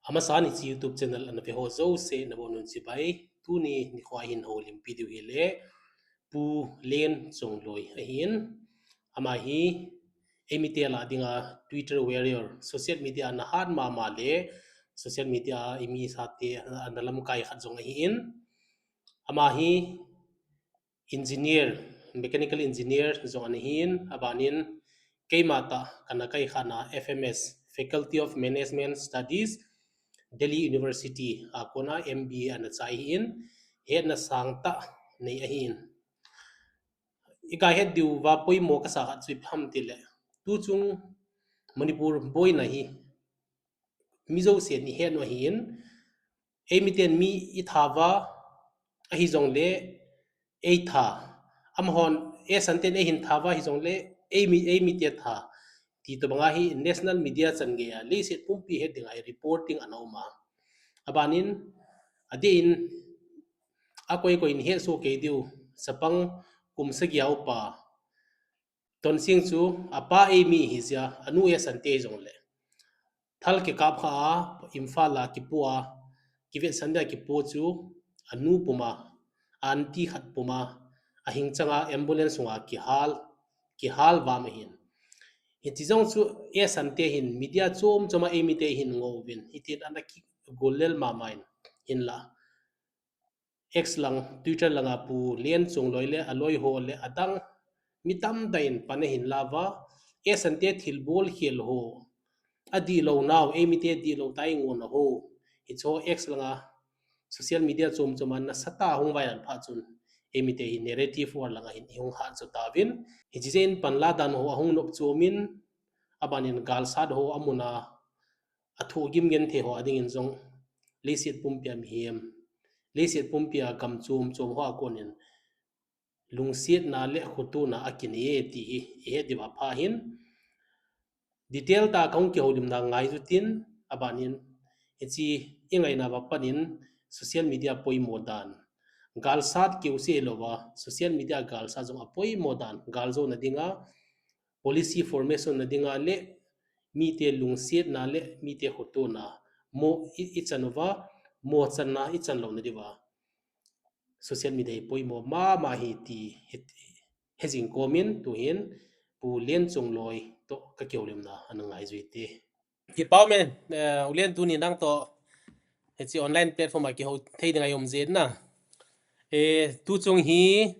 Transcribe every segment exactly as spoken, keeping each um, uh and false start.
Amasan hiche YouTube channel ana ve ho jouse nabonun chibai. Tuni nikho a hin houlimpi diu hile Pu Len Chongloi ahin. Ama hi eimite lah dinga Twitter warrior, social media a nahat mama le social media a eimi sate ana lamkai khat jong ahin. Ama hi engineer, mechanical engineer jong ana hin, abanin keima tah kana kaikhatna F M S, Faculty of Management Studies, Delhi University a kona M B A ana chai ahin, hetna sangtah nei ahin. Ikai het diuva poimo kasa khat chu ipi ham tile, tuchung Manipur boina hi mi jousen ihet u ahin, eimiten mi itha uva, ahijongle eitha, amahon, eisanten eihin tha uva hijongle eimi, eimite tha, ti tobanga hi national media chan geiya leiset pumpi het dinga reporting ana uma. Abanin, adeh in, akoi koi in ihet soh kei diu, chapang kum sagi a upa Tonsing chu apa eimi hijeh a, anu eisante hijongle, thal kikap kha a, Imphal a kipo a, kivetsah dia kipo chu anu puma, aunty khat puma, ahing changa ambulance sunga kihal, kihal vam ahin. Hiche jong chu eisante hin media chom choma eimite hin ngouvin, hitin ana kigollel mama in, hinla X lang, Twitter langa Pu Len Chongloi le aloi ho le adang mi tamtah in pan ahin la uva, eisante thilbol khel ho, adihlou nau, eimite dihlou tai ngona ho, hicheho X langa social media chom choma nasatah a hung viral phat chun, eimite hi narrative war langa hin ihung hat jo tauvin, hiche jeh in panla dan ho ahung nop chomin, abanin galsat ho amuna athoh gim genthei ho adingin jong, leiset pumpia mihem, leiset pumpia gam chom chom ho a konin lungsetna le khotona akinei e ti hi ihet diu apha hin, detail tah a kahung kihoulimna ngaiju tin, abanin, hiche ingaina uva panin social media poimo dan, galsat keuseh louva social media galsat jong apoimo dan, galjona dinga, policy formation na dinga le mite lungsetna le mite khotona mo i, ichan uva, mo channa ichan louna diuva social media hi poimo mama hi ti he, hejing komin tuhin Pu Len Chongloi toh kakihoulimna ana ngaiju hite. Kipah ume, eh, U Len tuni nangtoh hiche online platform a kihou thei dinga ium jeh in na. Eh, tuchung hi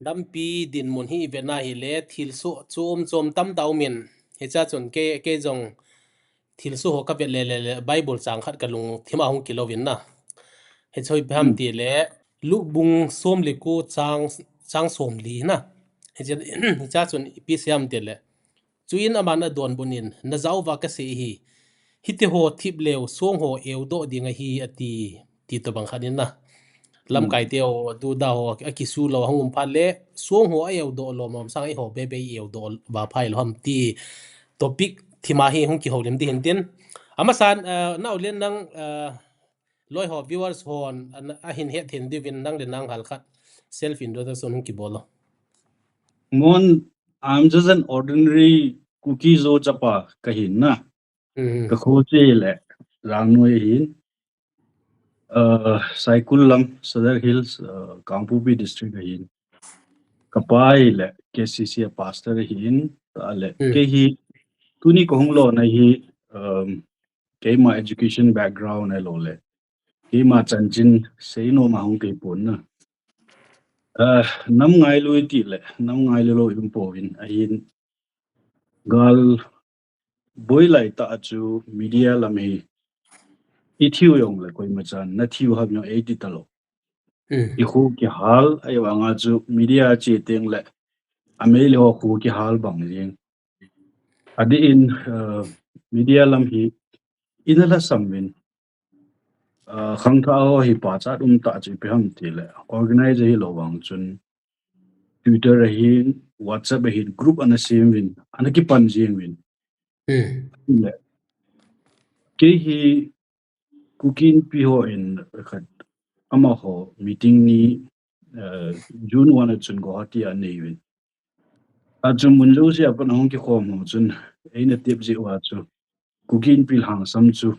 lampi dinmun hi ivetna hile thilsoh chom chom tamtah umin. Hichea chun kei, kei jong thilsoh ho kavet le, le, le Bible chang khat kalungthim a hung kilouvin na. Hiche hi ipi ham tile, Luke bung som le ko chang, chang somli na. Hiche, hichea chun ipi asei ham tile, chuin aman adonbut in, najah uva kasei ahi, hitiho thip leu song ho eudoh ding ahi ati, ti tobang khat in na. Lamkaite ho, duda ho akisu lou ahung um phat le, song ho a eudoh lom lom sang eiho bebe i eudoh uva phailou ham ti topic thima hi hung kihoulim ding hin tin. Amasan, eh, na U Len nang, eh, loi ho viewers hon ahin hetthei diuvin nang le nang halkhat self introduction hung kibol o. Mon, I'm just an ordinary Kuki Zo chapa kahin na. Kakho chu le Rangnoi ahin. Uh, Saikul lam, Sadar Hills, uh, Kangpokpi district ahin. Kapa hi le K C C a pastor ahin, ta le. Kei hi tuni kahung lona hi, um, keima education background ahilou le keima chanchin seinom a hung kei pon na. Uh, nam ngailu iti le, nam ngailu lou ium pouvin ahin, gal boi laitah chu media lam hi ithiu jongle koimachan nathiu ham jong eiti talou. Ikho kihal ahivanga chu media che tengle ameilhei ho kho kihal bang jeng. Adeh in, uh, media lam hi ina lhasam uvin, uh, khangthah ho hi pachat umtah chu ipi ham tile organize hilou vang chun Twitter ahin, WhatsApp ahin, group ana sem uvin, ana kipan jeng uvin. Le, kei hi Kuki Inpi hon khat amaho meeting ni, uh, June one a chun Guwahati a anei uvin. Achu mun jousea pat ahung kikhom ho chun eina tep jeh uva chu Kuki Inpi lhangsam chu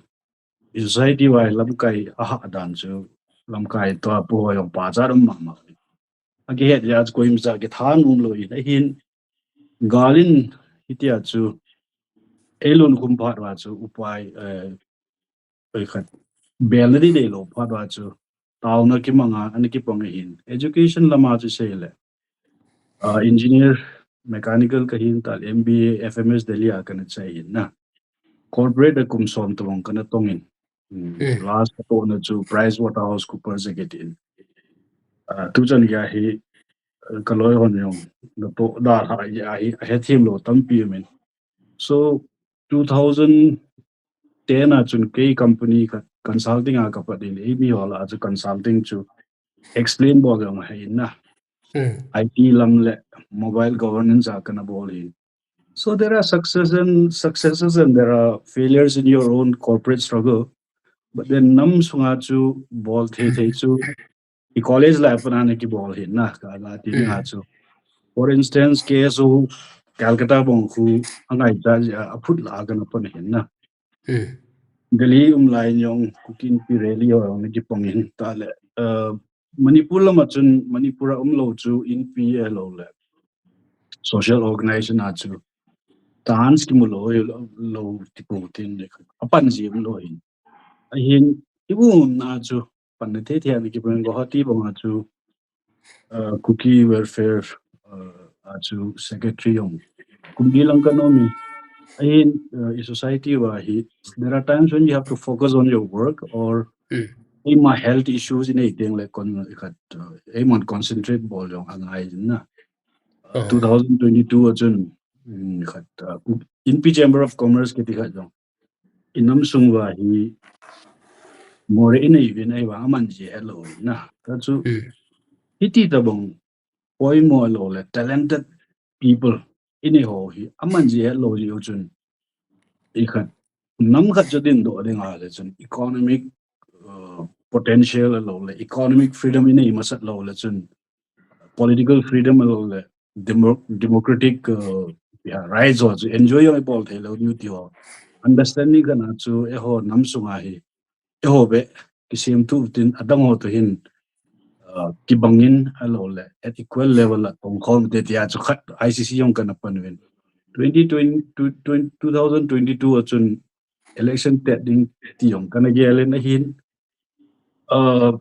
society uva lamkai a hah dan chu, lamkai toh a pu ho jong pachat um mama. A kihet jeh a chu koima cha kitha nom lou in, ahin gal in hitia chu ei lungkhum phat uva chu upai, eh, ei khat bel na di dei lou phat uva chu taona kimang a ana kipang ahin. Education lama chu sei le, ah, engineer mechanical ka hin tal M B A F M S Delhi a kana chai hin na. Corporate a kum som tobang kana tong in. Hmm. Hmm. Last ka tohna chu Price Waterhouse Coopers a kiti in. Ah, tuchan gei hi, ah, ka loi hon jong na toh dalha gei hi, a hethem lou tampi um in. So, two thousand ten a chun kei company khat consulting a ka pat in, ei mi ho lah a chu consulting chu explain bol jong ahi in na. Hmm. I T lam le mobile governance a kana bol in. So there are success and successes and there are failures in your own corporate struggle. But then nam sunga chu bol thei thei chu i college life a pat a na kibol hin na, ka la ti Hmm. na chu. For instance, K S O Calcutta bang khu a ngaicha jeh a, a phut la kana pan hin na. Hmm. Delhi um lai in jong Kuki Inpi rally ho jong na kipang hin ta le. Uh, Manipur lama chun, Manipur a um lou chu Inpi a lou le social organization a chu chance kimu lou, lou ti pu tin le. A pan ji um lou hin. Ahin, i bu na chu pan na thei thei a na kipang Guwahati bang a chu, uh, Kuki Welfare, uh, a chu secretary jong. Kum li lang kana um in. Ahin, uh, i society uva hi, there are times when you have to focus on your work or Hmm. eima health issues i nei teng le kon khat, uh, eiman concentrate bol jong a ngai na. Uh, Uh-huh. two thousand twenty-two a chun, um, khat, uh, Inpi Chamber of Commerce kiti khat jong. I nam sung uva hi more i nei uvin ahi vang a man ji het lou na. Ka chu Hmm. hiti tobang poimo lou le talented people i nei ho hi a man ji het lou ji u chun. I khat, nam khat chu din doh ding a le chun economic, uh, potential a lou le economic freedom i nei masat lou le chun political freedom a lou le demo-, democratic, uh, yeah, rights ho chu enjoy jong i bol thei lou diu ti ho. Understanding kana chu eiho nam sunga hi, eiho be, kisem tu tin adang ho to hin, uh, kibang in a lou le at equal level a tong khom te tia chu khat I C C jong kana pan uvin. Twenty twenty, two thousand twenty-two a chun election tet ding ti jong kana gel in ahin. Uh,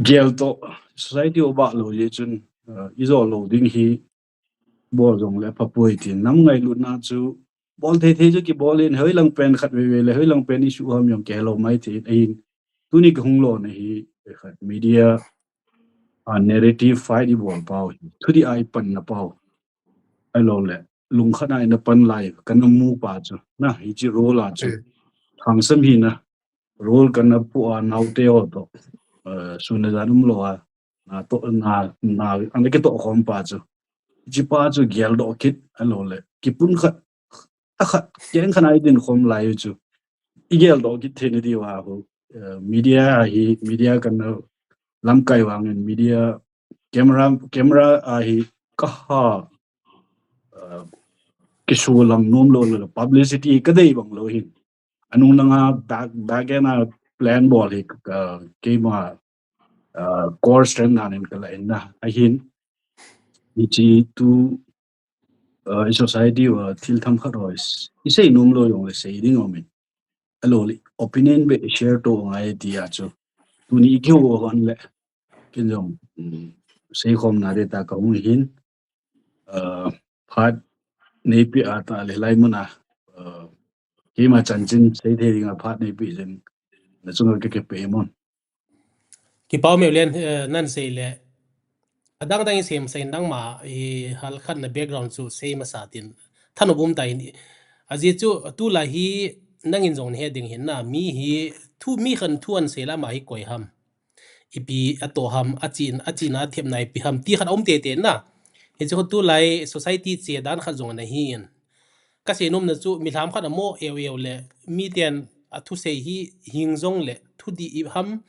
gel toh society ho bah lou jeh chun, uh, i jo lou ding hi bol jong le pha poi tin nam ngailutna chu bol thei thei chu kibol in hoi lang pen khat veve le hoi lang pen issue ham jong kihei lou mai thei ahin. Tuni ka hung lona hi khat media, uh, narrative fight i bol pau hi. Thudih a i pan na pau. Ahilou le lungkhat a i na pan lai kana mu pa chu. Na, hichi role a chu. Hmm. Lhangsam hi na. Role kana pu a naote ho to. Uh, sun le jan um lou a. Na to, na, na, ana kitoh khom pa chu. Hichi pa chu gel doh kit ahilou le. Kipun khat, a khat, keng khat a i din khom lai chu. I gel doh kit thei na diu a ho. Uh, media a hi, media kana lamkai vang in media camera, camera a hi ka ha, uh, kisu lang nom lou le publicity ka dei bang lou hin. Anung langa back, back end a plan bol hi, uh, keima, uh, core strength dan in ka la in na. Ahin, hichi tu, uh, i society uva thil themkhat ho i sei nom lou jong le sei ding um in. Ahilou le opinion be share to ngai ti a chu. Tuni i kihou hon le. Ken jong, um, sei khom na de ta ka hung hin. Uh, phat neipi a ta le lai mun a. Uh, keima chanchin sei thei ding a phat neipi jeng. Na chunga ka kipe mon. Kipa um e u Lian, eh, nan sei le. Adang dang i sem sei dang ma, i hal khat na background chu sei masa tin. Thanop um ta in. Ajeh chu tulai hi nangin jong na he ding hin na, mi hi thu, mi khat thu ahin sei le ama hi koi ham. Ipi atoh ham, achin, achin a thepna ipi ham. Ti khat a um tei tei na. Hichu tulai society che dan khat jong ana hi in. Ka sei nom na chu, mi lham khat a mo eu eu le, mi ten a thusei hi hing jong le, thudih i ham,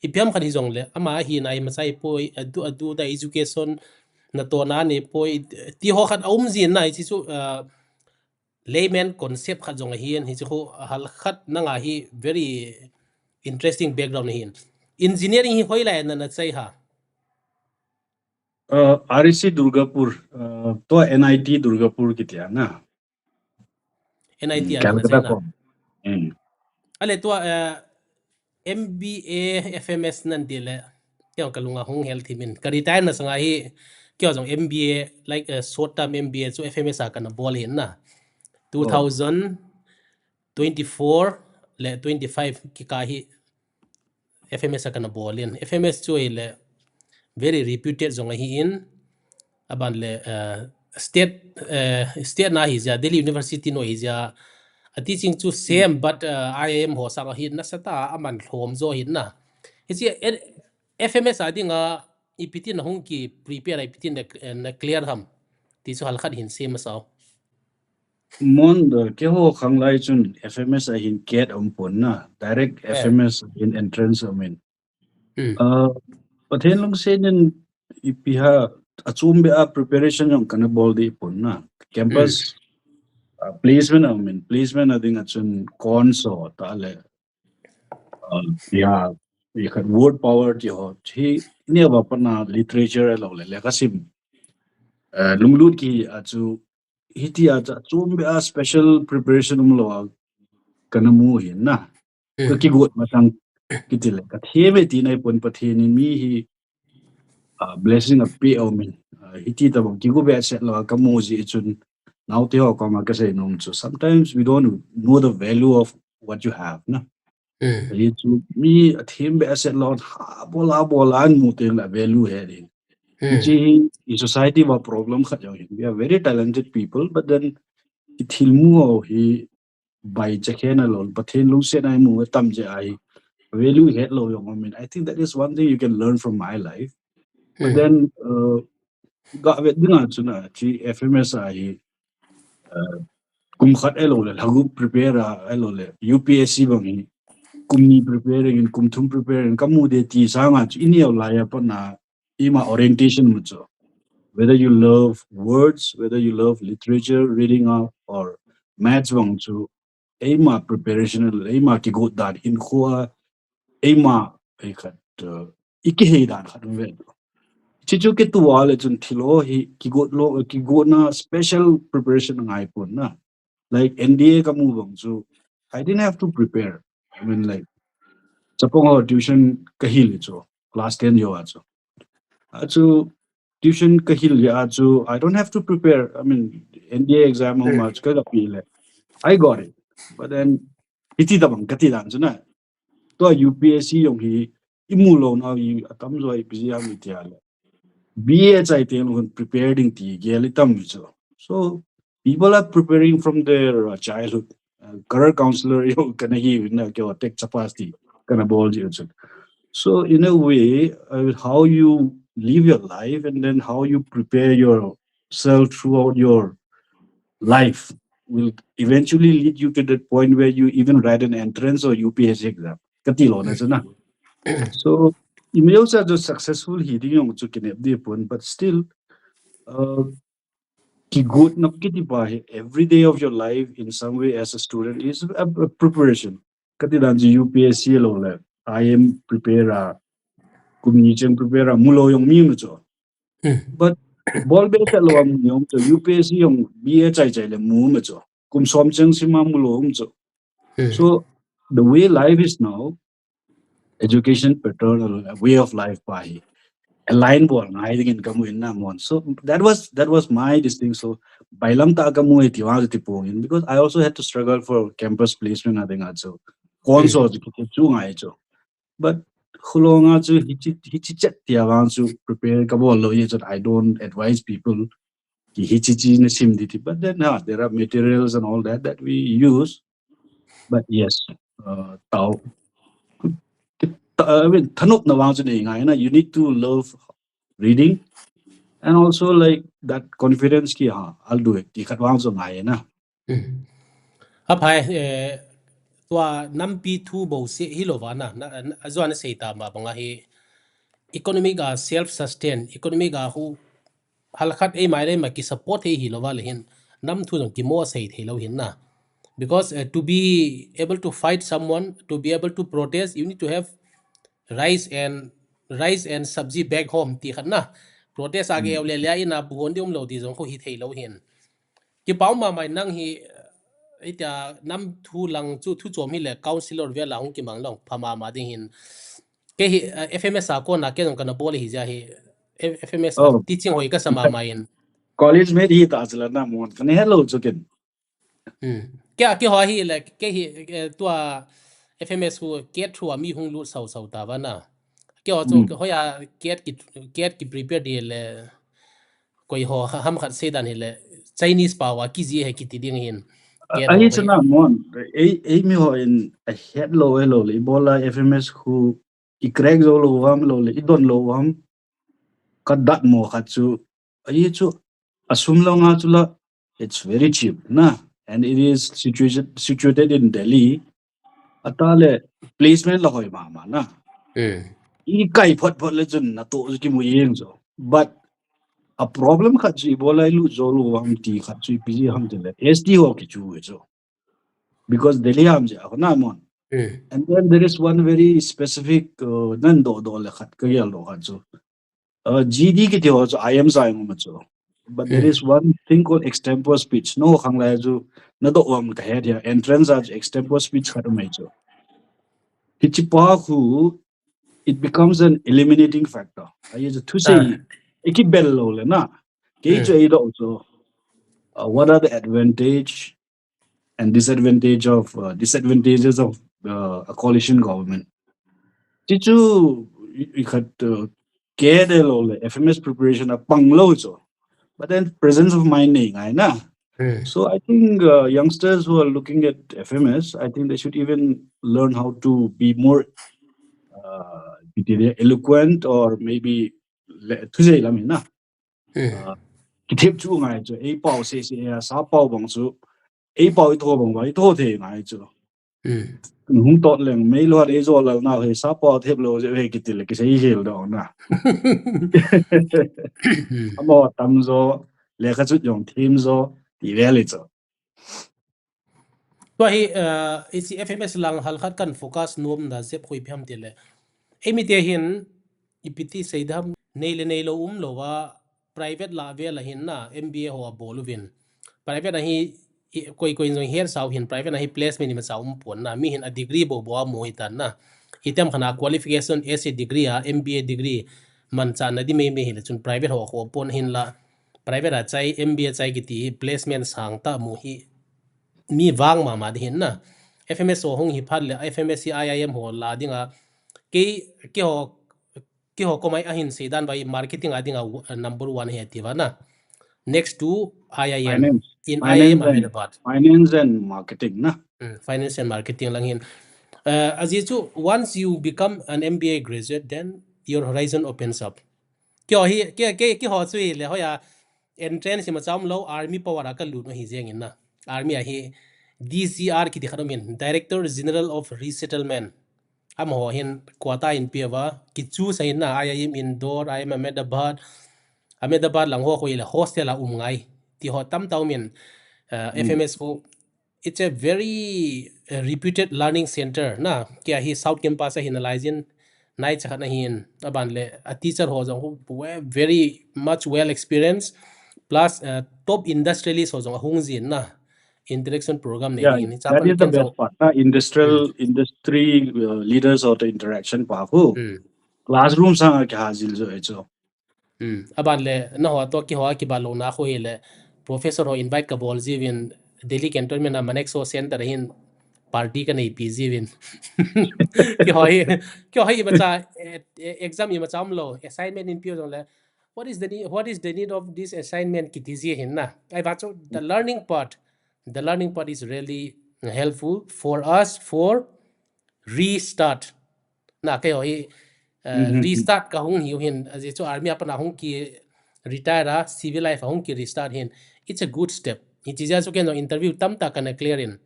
ipi ham khat hi jong le, ama hi nai masa i poi, adu, adu da education, natohna nei poi, ti ho khat a um jin na, hichi chu, ah, layman concept khat jong ahin, hichu khu hal khat nanga hi very interesting background ahin. Engineering hi hoilai a na, na chai ha? Uh, R E C Durgapur, uh, tua N I T Durgapur kiti a na. N I T Hmm, a na Calcutta chai na. ko. Hmm. Ale tua, uh, M B A, F M S nan ti le, kei ka lunga hung hel thimin. Ka retire na sanga hi, kei jong M B A, like, uh, short term M B A chu F M S a kana bol hin na. Two thousand twenty-four le twenty-five kikah hi F M S a kana bol in. F M S chu ahile very reputed jong ahin. Aban le, uh, state, uh, state na hi jia, Delhi University na hi jia. A teaching chu same, but, uh, I I M ho sang ahin, nasatah a aman lhom jo hin na. Hiche, eh, F M S a dinga ipi tin na hung ki prepare, ipi tin na, eh, na clear ham ti chu hal khat hin sei masa o. Mon, uh, keiho khang lai chun F M S a hin CAT aum pon na, direct Eh. F M S a hin entrance aum in. Hmm. Uh, Pathen lungset in ipi ham, achom beh a preparation jong kana bol deh pon na. Campus, uh, placement aum in, placement a dinga chun CONSO tah le, uh, ya, ya khat word power ti ho, hi, neo va pat na literature ahilou le, lekhasim, uh, lunglut ki a chu, hiti a chu achom beh a special preparation umlou a kana mu hin na. Ka Hmm. kigot masang kiti le, ka thei ve ti nai pon, Pathen in mi hi, uh, blessing apeh aum in. Uh, hiti tabang kigo behseh lou a kamu jeh chun, naote ho koma kasei nom chu, sometimes we don't know the value of what you have na. Hmm. Hi chu mi athem behseh lou, ha bol, ha bol a amu teng le value he ding. Hmm. Hiche hi i society va problem khat jong hin. We are very talented people, but then i thil mu ho hi bai chakhen a lou, Pathen lungset a i mu atam jeh a hi value het lou jong aum in. I think that is one thing you can learn from my life. But Hmm. then, uh, ga vet dinga chu na, hiche F M S a hi, uh, kum khat ahilou le, lhagup prepare a ahilou le, U P S C bang hi, kum ni prepare in, kum thum prepare in, kamu ding ti sanga chu, i neo lai a pat na, ima orientation mu chu. Whether you love words, whether you love literature, reading up, or maths bang chu, eima preparation, eima kigot dan, hinkho a, eima, ei khat, uh, i kihei dan khat um ve. Hiche chu kitup a le chun thil ho hi kigot lou, kigotna special preparation angai pon na. Like N D A kamu bang chu, I didn't have to prepare. I mean, like, chapang ho tuition kahil chu, class ten jou a chu. A chu tuition kahil jeh a chu, I don't have to prepare. I mean, N D A exam ho ma chu kaga pi le, I got it. But then, hiti tabang kati dan chu na. Tua U P S C jong hi, i mu lou nau hi, atam jo ipi jeh a mi tia le. B A chai teng lou hin prepare ding ti gel i tam mi chu. So, people are preparing from their, uh, childhood. Uh, career counselor jong kana hi na, keiho tech chapa ti kana bol ji chu. So, in a way, uh, how you live your life and then how you prepare yourself throughout your life will eventually lead you to that point where you even write an entrance or U P S C exam. Kati lou na chu na. So, i mu jouse chu successful hi ding jong chu kinep ding pon, but still, uh, kigotna kiti pa hi, every day of your life in some way as a student is a, a preparation. Kati dan chu U P S C lou le, I M prepare a, kum ni cheng prepare a, mu lou jong um e chu. Hmm. But bol behseh lou a mu jong um chu, U P S C jong B A chai chai le mu um e chu. Kum som cheng sim a mu lou um e chu. Hmm. So the way life is now, education pattern, way of life pa hi align bol ngai dingin kamu in na mon. So that was, that was my this thing. So bailam tah a kamu e ti vang chu ti pong in, because I also had to struggle for campus placement a dinga chu. CONSO chu kiti chu ngai chu. But khulong a chu hiche, hiche chet ti a vang chu prepare kabol lou jeh chun I don't advise people ki hiche hiche na sim ding ti. But then, ha, there are materials and all that that we use. But yes, uh, tao, I mean, thanopna vang chu nei ngai na. You need to love reading, and also, like, that confidence ki, ha, I'll do it ti khat vang chu ngai na. Hmm. Aphai, eh, tua nampi thu bouseh hilou va na, na, na, ajou a na sei tama banga hi economic a self sustain, economic a khu hal khat eima le eima ki support thei hilou va le hin, nam thu jong kimo sei thei lou hin na. Because, uh, to be able to fight someone, to be able to protest, you need to have rice and, rice and sabji back home ti khat na. Protest a, hmm, keu le le a in a bu hon ding um lou ti jong khu hi thei lou hin. Kipa um mama in nang hi, eh, itia nam thu lang chu thu chom hi le councillor vel a hung kimang lou pha mama ding hin. Kei hi, eh, F M S a kona kei jong kana bol hi jeh hi, eh, F M S a, oh, teaching hoi kasa mama in. College mate hi ta chu la na mon kana helou chu ken. Hmm. Kei a, kei ho hi le, kei hi, eh, tua F M S hu CAT through a mi hung lut sau sau ta va na. Kei ho chu, hmm, hoi a CAT ki, CAT ki prepare di le, koi ho ha-, ham khat sei dan hi le, Chinese pao a kiji he kiti ding hin. A, CAT ahi ho chu hi na mon, ei, ei mi ho in a het lou, helou le, ibola F M S hu i crack jou lou ham, lou le, i don lou ham. Ka dat mo khat chu, ahi chu, a sum lou nga chu la, it's very cheap, na, and it is situated, situated in Delhi. A ta le, placement la hoi mama na. Hmm. I kai phot phot le chun na to chu kimu yeng chu. But a problem khat chu ibola i lut jou lou ham ti khat chu ipi ham ti le, S T ho kichu chu. Because Delhi ham jeh a na mon. Hmm. And then there is one very specific, uh, nan do do le khat ka gel do khat chu. Uh, G D kiti ho chu I M sa ing ma chu. But there, hmm, is one thing called extempore speech. No, khang lai chu na do um ka het ya. Entrance a chu extempore speech khat mai chu. Hichi pa khu, it becomes an eliminating factor. Ahi chu thu sei, ah, i kibel lou le na. Kei chu, hmm, ei do chu. Uh, what are the advantage and disadvantage of, uh, disadvantages of, uh, a coalition government? Ti chu i, i khat, uh, ke de lou le F M S preparation a pang lou chu. But then presence of mind nei ngai na. Hmm. So I think, uh, youngsters who are looking at F M S, I think they should even learn how to be more, uh, eloquent or maybe le, thu sei lam hin na. Hmm. Ah, kithep chu ngai chu, ei pao se se a, sa pao bang chu, ei pao i tho bang bang, i tho thei ngai chu. Hmm. Hung tot leng, mei lo hat ei jo lal na he, sa pao thep lou je he kiti le, kisei hel dong na. Hmm. Amo tam jo, lekha chut jong thim jo, ti ve le chu. Tua hi, eh, hiche F M S lang hal khat kan focus nom na jep khu ipi ham ti le. Ei mite hin, ipi ti sei dam, nei le nei lou um lou a, private la vel a hin na, M B A ho a bol uvin. Private a hi, i, koi koi jong her sau hin, private a hi placement imacha um pon na, mi hin a degree bou bou a mu hi tan na. Hitam khat a qualification as a degree a, M B A degree, mancha na di mei mei hi le chun private ho a khu pon hin la. Private a chai, M B A chai kiti hi placement sang tah mu hi mi vang mama di hin na. F M S ho hung hi phat le, F M S hi I I M ho la ding a. Kei, kei ho, kei ho komai a hin sei dan vai marketing a ding a, uh, number one he ti va na. Next to I I M. Finance. In Finance I I M and, Ahmedabad. Finance and marketing na. Mm, finance and marketing lang hin. Uh, aji chu, once you become an M B A graduate, then your horizon opens up. Kei ho hi, kei, kei, kei ho chu hi le, hoi a, entrance imacha um lou, army power a ka lut u hi jeng in na. Army a hi D G R kiti khat um in, Director General of Resettlement. Amaho hin quota in pe uva, kichu sa in na, I I M Indore, I I M Ahmedabad, Ahmedabad lang ho khu hi le hostel a um ngai. Ti ho tam ta um in, uh, mm, F M S khu it's a very, uh, reputed learning center na. Kei a hi South Campus a hin a lai jin, nai cha khat na hin, aban le, a teacher ho jong khu, we-, very much well experienced, plus, uh, top industrialist ho jong a hung jin na. Interaction program nei, yeah, ding ni. That is the best part. Na industrial, hmm, industry, uh, leaders ho to interaction pa khu. Hmm. Classroom sang a kihajil jo e chu. Hmm. Aban le, na ho to kei ho a kiba lou na khu hi le, professor ho invite ka bol jiuvin, Delhi Cantonment a Manekshaw Center a hin party ka nei pi jiuvin. Kei ho hi, kei ho hi imacha, eh, eh, exam imacha um lou, assignment in pe u jong le, what is the need, what is the need of this assignment kiti ji hin na. Ahivang chu, the learning part, the learning part is really helpful for us for restart. Na kei ho hi, uh, mm-hmm, restart ka hung hiu hin, aji chu army a pat a hung ki retire a, civil life a hung ki restart hin. It's a good step. Hichi jeh a chu ken jong interview tamtah kana clear in.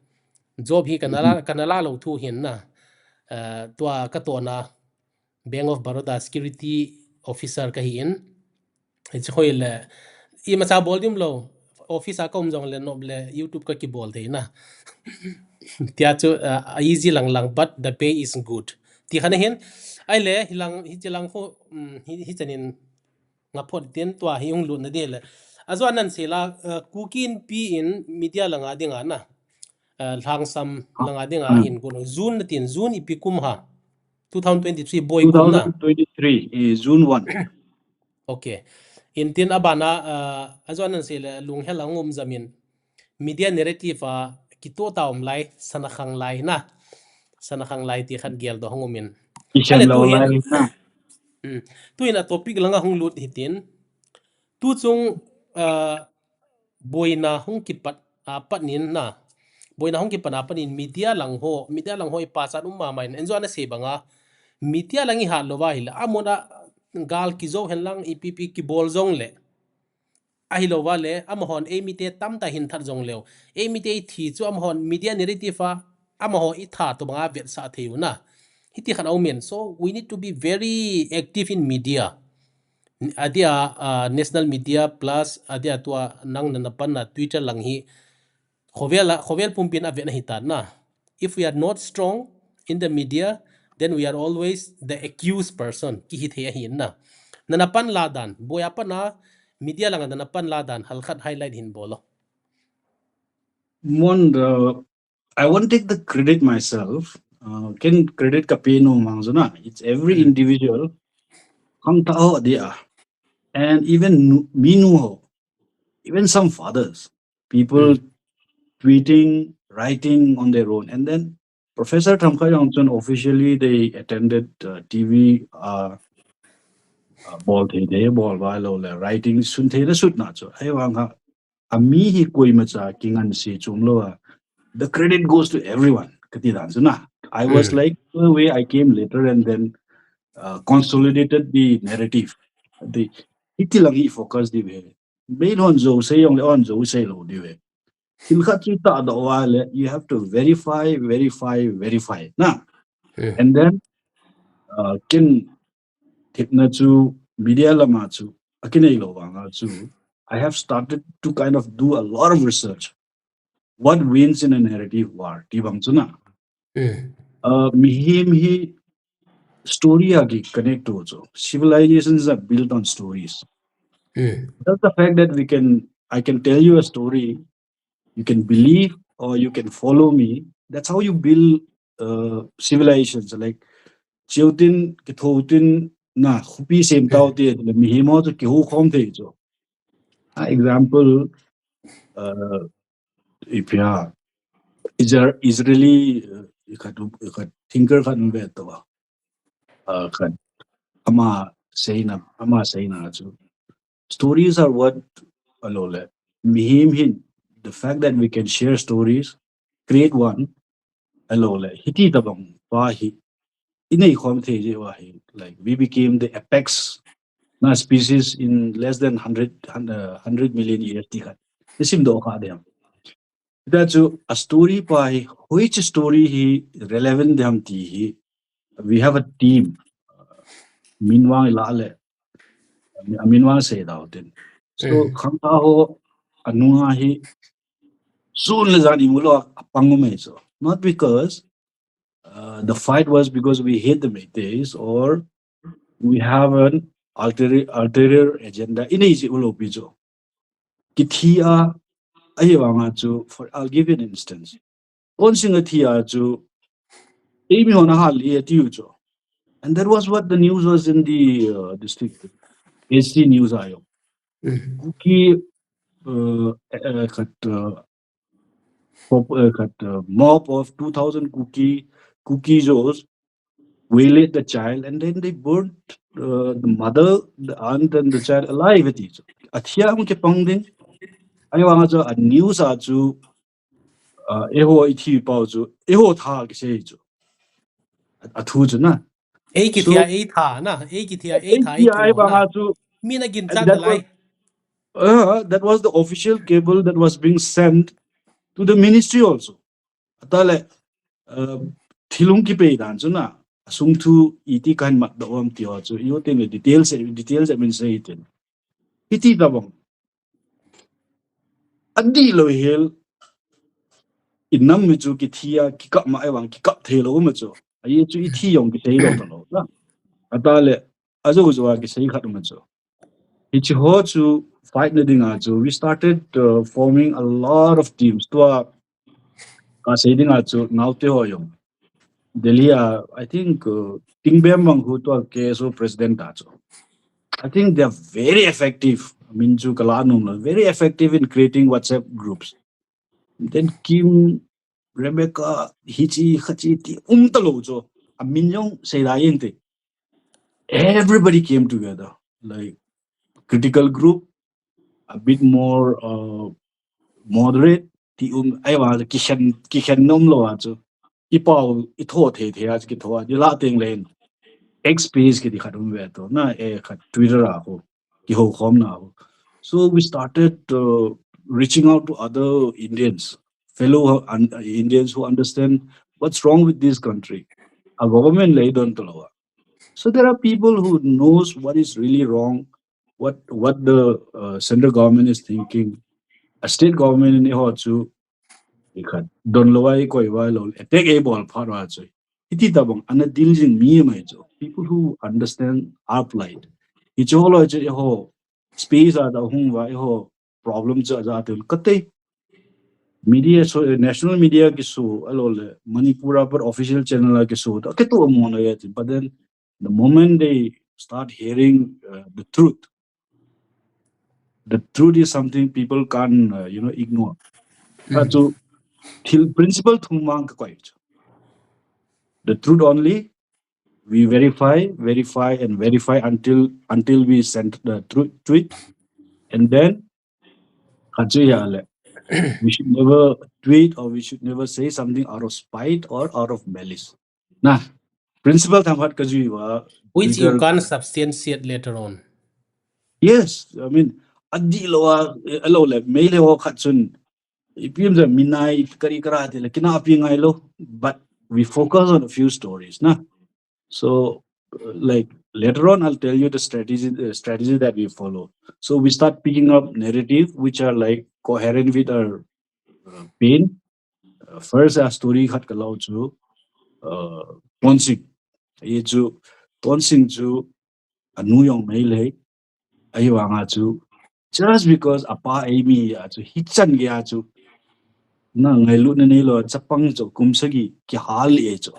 Job hi kana la, mm-hmm, kana la lou thu hin na. Uh, tua ka tohna Bank of Baroda security officer ka hi in. Hichi khu hi le, imacha bol ding um lou. office a ka um jong le nop le YouTube ka kibol thei na. Tia chu, uh, easy lang lang, but the pay is good. Ti khan hin, ai le, hilang, hichi lang khu, um, hi, hi chanin nga phot tin tua hi hung lut na de le. A zo anan se la, uh, Kuki Inpi in media langa dinga na. Uh, Lhangsam langa dinga in kun June na tin, June ipi kum ha. Two thousand twenty-three boi kum na. Two thousand twenty-three, eh, June one. Okay. In tin abana, uh, a zo anan se le lunghel a ngum jamin. Media narrative a kito ta um lai, sana khang lai na. Sana khang lai ti khat gel do hang umin. Isem Ale lo tu hin, lai na. Hmm. Tu in a topic langa hung lut hitin. Tu chung, uh, boina hung kipat, uh, pat nin na. Boina hung kipat a pat nin media lang ho, media lang ho i pa chan um ma mai. En zo ana se banga. Media lang i hat lo va hi la. Amona gal kizo hen lang ipi pi kibol jong le. Ahilou va le, amahon eimite tamtah hin that jong leu. Eimite i thi chu amahon media narrative a, amaho i tha to banga vetsah thei u na. Hiti khan a um in. So, we need to be very active in media. Adia, uh, national media plus, adia tua nang na na pan na Twitter lang hi. Khovel a, khovel pumpin a vet na hi ta na. If we are not strong in the media, then we are always the accused person. Ki hi thei ahi na. Na na pan la dan, boya pan a, media langa na na pan la dan, halkhat highlight hin bolo. Mon, uh, I won't take the credit myself. Uh, ken credit ka pe nom mang zo na. It's every Hmm. individual. Khangthah ho dia. And even nu-, mi nu ho. Even some fathers. People Hmm. tweeting, writing on their own. And then Professor Thamkha Yongchun officially they attended, uh, T V, uh, uh, bol thei thei, bol va lo le, writing sun thei le sut na chu. Ai vang ha, a mi hi koima cha kingan se chom lo a. The credit goes to everyone. Kati dan chu na. I was Hmm. like, in a way, I came later and then, uh, consolidated the narrative. The, hiti lang hi focus di ve. Main hon zo sei jong le hon zo sei lo di ve. Thil khat chu ta do va le, you have to verify, verify, verify. Na. Hmm. And then, uh, ken thipna chu media lama chu, a kinei lo vanga chu, I have started to kind of do a lot of research. What wins in a narrative war? Ti bang chu na. Hmm. Uh, mihem hi story a ki connect to chu. Civilizations are built on stories. Hmm. That's the fact that we can, I can tell you a story, you can believe or you can follow me. That's how you build, uh, civilizations. Like, Cheutin, Kithotin, na, Khupi Semtao Hmm. te, le mihem ho chu kiho khom thei chu. Ah, example, uh, ipi ham, Isra-, Israeli, uh, khat, khat thinker khat um ve to. Uh, khat ama seina, ama seina chu. Stories are what, alou le. Mihem hin, the fact that we can share stories, create one, alou le. Hiti tabang pa hi, i nei khom thei jeh uva hi, like, we became the apex na species in less than hundred, hundred, uh, hundred million years ti khat. Ni sim do kha de ham. Tia chu a story pa hi, which story hi relevant de ham ti hi, we have a team. Min vang i la le, a min vang sei dau tin. So, Hmm. khangthah ho, a nunga hi, sun le jan i mu lo, a pang um e chu. Not because, uh, the fight was because we hate the Meiteis or we have an ulterior, ulterior agenda. I nei jeh u lo pi chu. Kithi a, ahi vanga chu, for, I'll give you an instance. Khonsing a thi a chu, eimi hon a hal e tiu chu. And that was what the news was in the, uh, district. H C news a jong. Hmm. Kuki, uh, uh, khat, uh, pop-, uh, khat, uh, mob of two thousand Kuki, Kuki Zos waylaid the child and then they burnt, uh, the mother, the aunt and the child alive ati chu. A thi a hung kipang ding. Ahi vanga chu a news a chu, uh, eiho i thi pau chu, eiho tha kisei chu. A, a thu chu na. Ei kithi a, So, ei tha na, ei kithi a, ei ei tha, thi ei a, ahi thu vanga na. Chu, Min a ginchat that nalai. Was, uh, that was the official cable that was being sent to the ministry also. Ata le, uh, thil hung kipei dan chu na, a sung thu iti kahin mat doh am ti ho chu, i ho tin le details, details a min sei tin. Hiti tabang. adih lou hel, i nam mi chu kithi a, kikap ma ai vang, kikap thei lou ma chu. Ahi chu i thi jong kithei lou ta lou na. Ata le, ajo jo a kisei khat ma chu. Hichi ho chu fight na ding a chu, we started uh, forming a lot of teams. Tua ka sei ding a chu, naote ho jong. Delhi a, I think, uh, Tingbem Wanghu tua K S O president ta chu. I think they are very effective. I mean, chu kala num lo, very effective in creating WhatsApp groups. Then Kim, Rebecca, hichi, khachi, ti um ta lo chu. A min jong sei la yin te. Everybody came together. Like, critical group, a bit more uh, moderate, ti um, ai wa, kikhen, kikhen nom lo a chu. I pau, i tho thei thei a chu kitho a, i la teng len. X page kiti khat um ve to, na, e khat Twitter a ho, kihou khom na ho. So we started uh, reaching out to other Indians, fellow uh, un- Indians who understand what's wrong with this country. A government le don to lo a. So there are people who knows what is really wrong, what what the uh, central government is thinking. A state government in ho chu i khat don lo ai koi vai lo, attack ei bol phat ra chu. Iti ta bang ana deal jing mi mai chu. People who understand our plight. I chu lo chu i ho space a da hung va i ho problem chu a ja tun ka te. Media so eh, national media ki so a lo le Manipur a par official channel a ki so ta ke tu mo na ya ti. But then the moment they start hearing uh, the truth, the truth is something people can't uh, you know ignore. Ka chu thil principle thum mang ka koi chu. The truth only, we verify, verify and verify until until we send the truth, truth. And then kha chu ya le, we should never tweet or we should never say something out of spite or out of malice. Na, principle tham hat ka jui wa. Which you legal- can't substantiate later on. Yes, I mean, adi lo a, a lo le, mei le ho khat chun. Ipim ja minai kari kara ti le kina pi ngai lo, but we focus on a few stories, na. So, uh, like later on, I'll tell you the strategy uh, strategy that we follow. So we start picking up narrative which are like coherent with our uh, pain. Uh, first, a story khat ka lo chu uh, Tonsing. Ye chu Tonsing chu anu jong mei le, ahi vang a chu just because apa ei mi a chu hichan ge a chu na ngailut na nei lo chapang chu kum sagi kihal e chu.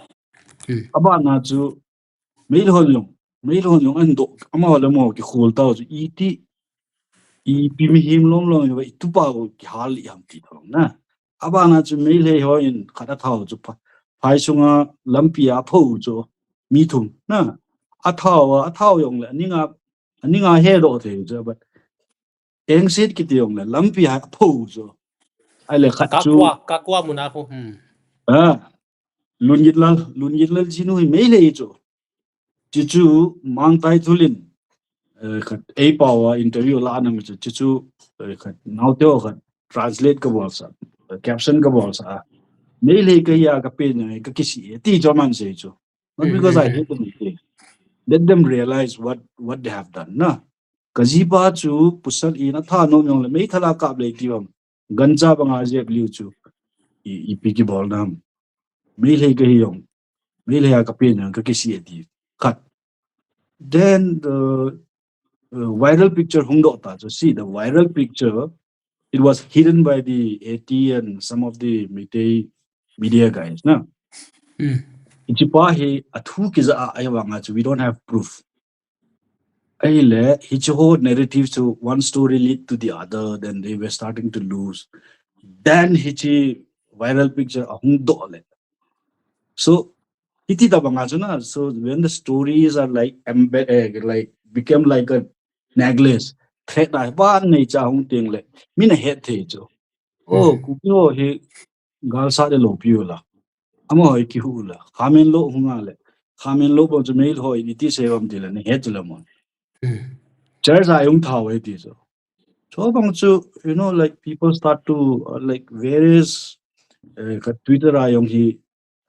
Hmm. Aba na chu mei lo jong, mei lo jong an do ama le mo ki khul ta chu iti ipi mi him lom lom ba i tupa kihal i ham ti thong na. Aba na chu mei le ho in khat a thao chu pha- phai sunga lampi a pho chu mi thum na. A thao a thao jong le aninga aninga he do thei chu, but engsit kiti jong le lampi a pho chu. Ai le khat chu Kakwa, kakwa muna ko. Hmm. Ah, Lungitlal, Lungitlal jinu hi mei le chu. Chu chu Mangtai Thulin. Eh, khat ei pau a interview la na mi chu, chu chu eh, khat naote ho khat translate ka bol sa, eh, caption ka bol sa. Mei le ka ya ka pe ne ka kisi e ti jo man sei chu. Not because I hate them. Let them realize what what they have done. Na. Ka jipa chu pusal in a tha nom jong le mei thala kap le ti bang. Gancha banga jep liu chu. I, ipi ki bol nam. Mei le ka hi jong. Mei le ya ka pe ne ka kisi e ti. Khat. Then the uh, viral picture hung do ta chu. See the viral picture, it was hidden by the A T and some of the Meitei media guys, na. Hmm. Hichi pa hi a thu ki ja a ai vang a chu, we don't have proof. Ai le, hichi ho narrative chu one story lead to the other, then they were starting to lose. Then hichi viral picture a hung do le. So, hiti ta banga chu na, so when the stories are like embed, eh, like became like a necklace, threat na ba nei cha hung ting le, mi na het thei chu. Oh, Hmm. Kuki ho hi gal sa le lo piu la. Ama ho ki hu la. Khamen lo hung a le. Khamen lo ba chu mei ho ni ti se bam ti la ni het chu la mo. Hmm. Church a yung thao e ti chu. Chu bang chu, you know, like people start to uh, like various uh, ka Twitter a yung hi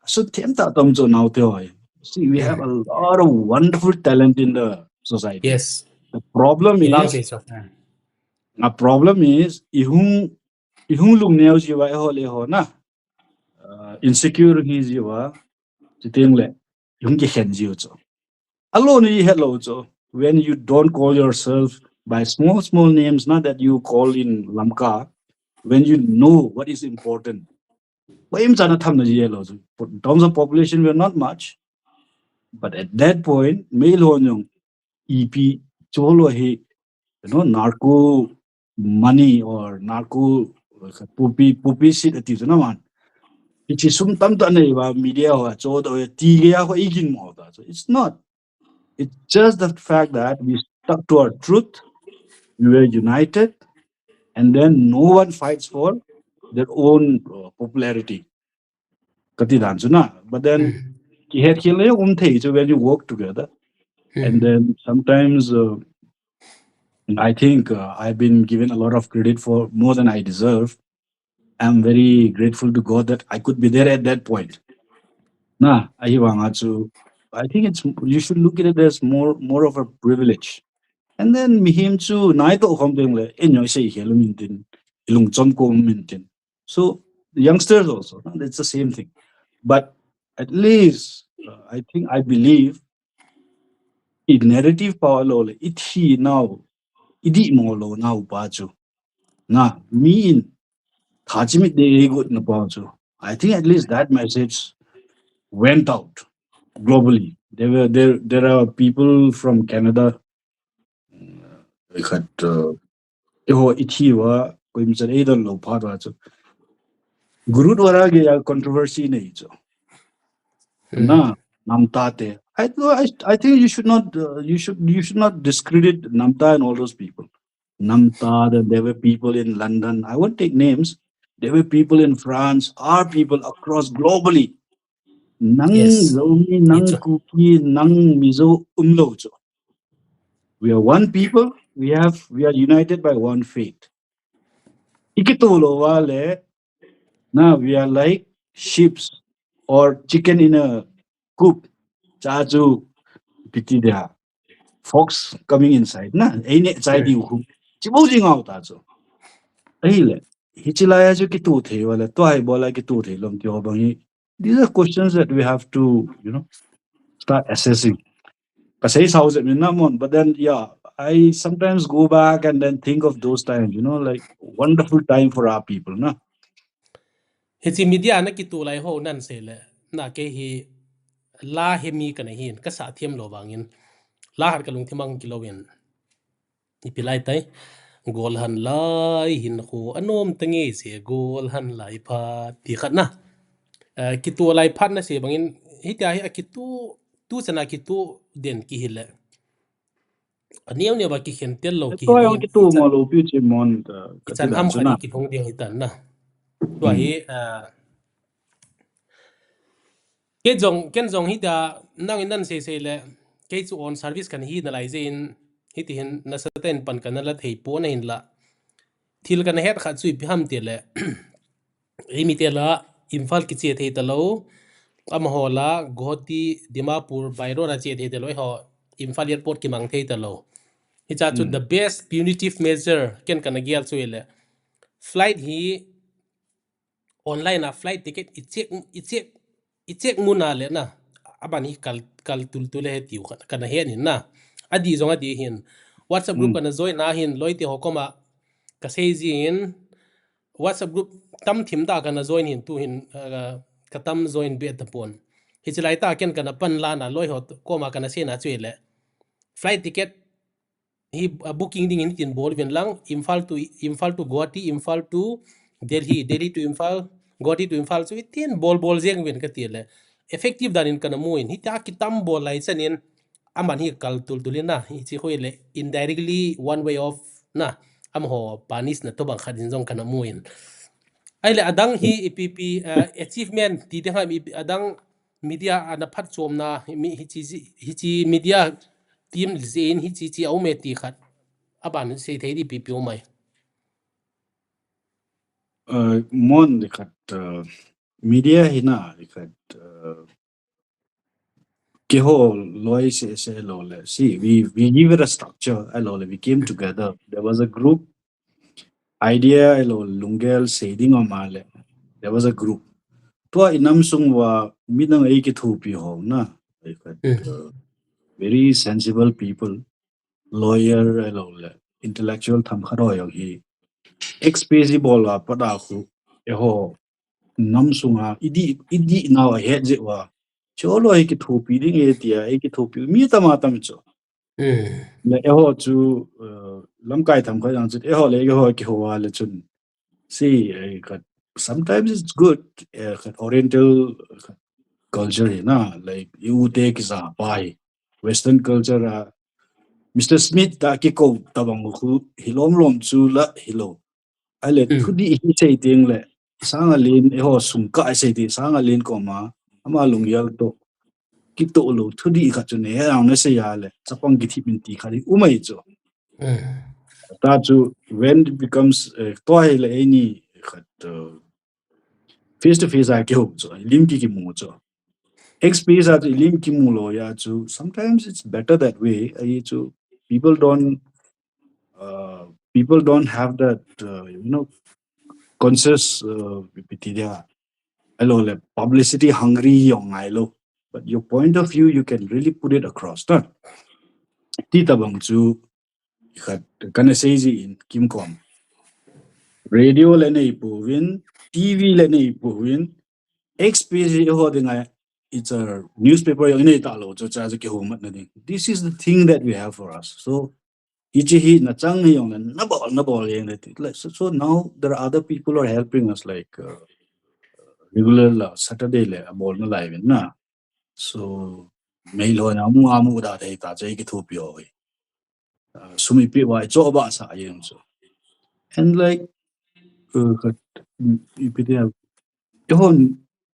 so them ta tam chu naote ho. See, we have a lot of wonderful talent in the society. Yes. The problem Ibang is, case of, hmm. a problem is, i hung ihung lungneo jiuva, eiho le eiho na, uh, insecure hi jiuva, chuteng le, ihung kikhen jiu chu. Alou ni hello chu. When you don't call yourself by small, small names, not that you call in Lamka, when you know what is important. Ba im chana tham na ji hello chu. In terms of population, we're not much. But at that point, Meilhei ho jong ipi cholo hi, you know, narco money or narco poppy, poppy seed ati chu na man. Hichi sum tamtah nei uva media ho chodoh e ti geiya ho igin mo ta. So it's not. It's just the fact that we stuck to our truth, we were united, and then no one fights for their own uh, popularity. Kati dan chu na. But then, kihet khel le um thei chu when you work together. And then sometimes uh, I think uh, I've been given a lot of credit for more than I deserve. I'm very grateful to God that I could be there at that point. Na, ahi vanga chu, I think it's, you should look at it as more, more of a privilege. And then mihem chu nai to khom ding le, enjoy sei khel um intin, ilung chom ko um intin. So youngsters also, no? It's the same thing. But at least uh, I think, I believe, i narrative power lo le, i thi nau, i di mo lo nau pa chu. Na, mi in tha chimit de ei got na pa chu. I think at least that message went out globally. There were there there are people from Canada. Khat uh, eiho i thi uva, koima chan ei don lo phat uva chu. Gurudwara geiya controversy nei chu. Na, Namta te. I, I, I think you should not, uh, you should, you should not discredit Namta and all those people. Namta, then there were people in London. I won't take names. There were people in France, our people across globally. Nang Zomi, nang Kuki, nang Mizo umlo chu. We are one people. We have, we are united by one faith. I kito lo uva le, na, we are like sheeps or chicken in a coop. Cha chu piti dia. Fox coming inside na. Ei ne chai di u khu. Chi bo jing out ta chu. Ahile, hichi lai a chu kito thei uva le, tua hi bol a kito thei lom ti ho bang hi. These are questions that we have to, you know, start assessing. Ka sei sao jep min na mon, but then, yeah, I sometimes go back and then think of those times, you know, like, wonderful time for our people, na. Hichi media na kito lai ho nan sei le, na kei hi la he mi kana hin, ka sa thiam lo vangin, la hat ka lungthim a kilo in. Ipi lai tai, gol han lai hin khu anom ta nge se, gol han lai phat ti khat na. Eh, kito lai phat na se bangin, hitia hi a kito, tu chana kito den ki hi le. A neo neo ba ki khen tel lo ki Tua hi, jong kito mo lo pi chi mon ta, ka kichan ti dan am chu khat na. Ki phong ding hi tan na. Tua hi, ah, Kei jong, ken jong hitia, nang in nan sei sei le, kei chu on service kan hi na lai jeh in, hiti hin nasa tah in pan kan la thei pon ahin la. Thil kan het khat chu ipi ham ti le, ei mi te la, Imphal kiche thei ta lo, amaho la, Guwahati, Dimapur, by road a che thei ta lo, eiho, Imphal airport kimang thei ta lo. Hicha chu the best punitive measure, ken kan a gel chu le. Flight hi, online a flight ticket i check, i check, i check mun a le na. Aban hi kal, kal tul tul e tiu kana he nin na. Adi jong adi hin. WhatsApp group kana join a hin loi te ho koma ka sei jin. WhatsApp group tam thim ta kana join hin tu hin, ah, ka tam join be ta pon. Hichi lai ta ken kana pan la na loi ho koma kana sei na chu le. Flight ticket hi, ah, booking ding in tin bol ven lang, Imphal to, Imphal to Guwahati, Imphal to Delhi, Delhi to Imphal, Guwahati to Imphal, chu itin bol bol jeng ven ka ti le. Effective dan in kana mu in, hitia kitam bol lai chan in, aman hi kal tul tul in na, hichi khu le, indirectly one way off na, amaho punish na to bang khat in jong kana mu in. Ahile adang hi ipi pi, ah, achievement ti ding ham ipi adang media ana phatchomna, mi, hichi, hichi media team jeh in hichi chi a um e ti khat. Aban sei thei di ipi pi um ai. Uh, mon di khat, uh, media hi na di khat, uh, keiho loi se, se lo le. See, we, we give it a structure, a lo le. We came together. There was a group. idea elo lunggel sei ding ama le. There was a group. Tua i nam sung uva midang ei kithopi ho na. Like, uh, very sensible people, lawyer elo le intellectual themkhat ho jong hi. Ex-space i bol a pat a khu eiho nam sunga i dih, i dih nau a het jeh uva. Cholo ei kithopi ding e tia, ei kithopi mi tam a tam chu. Le eiho chu, uh, lamkai themkhat jong chu, eiho le eiho kihou a le chun. See, eh, khat, sometimes it's good, eh, khat Oriental, khat culture hi na, like, i u te kija pa hi. Western culture a, Mister Smith ta kikou tabang khu, hilom lom chu la, hilou. Ahile, thudih hi sei teng le, sanga len, eiho sung ka sei teng, sanga len koma, ama lunggel toh, kitoh lou, thudih khat chu nei, he ang na sei a le, chapang kithip in ti khat hi, um ahi chu. Ta chu, when it becomes, eh, tua hi le, eini khat, uh, face to face a kihou chu, lim ki kimu chu. Ex-space a chu, lim kimu lou a chu, sometimes it's better that way, ahi chu, people don't, uh, people don't have that, uh, you know, conscious, uh, ipi ti dia, elo le publicity hungry jong ngai lou. But your point of view, you can really put it across, na? Ti tabang chu, khat, kana sei ji in, kimkom. Radio le nei pouvin, T V le nei pouvin, Ex-space ho ding a, it's a newspaper jong i nei talou chu, cha chu kihou mat na ding. This is the thing that we have for us. So, hiche hi na chang hi jong le, na bol, na bol jeng le ti. Like, so, so now there are other people who are helping us, like, uh, regular la, Saturday le, a bol na lai vin na. So, mei lo na mu a mu da thei ta, chu ei kithopi ho hi. Uh, sum i pe uva, i cho ba sa jeng chu. And like, uh, khat, mm, ipi ti a, eiho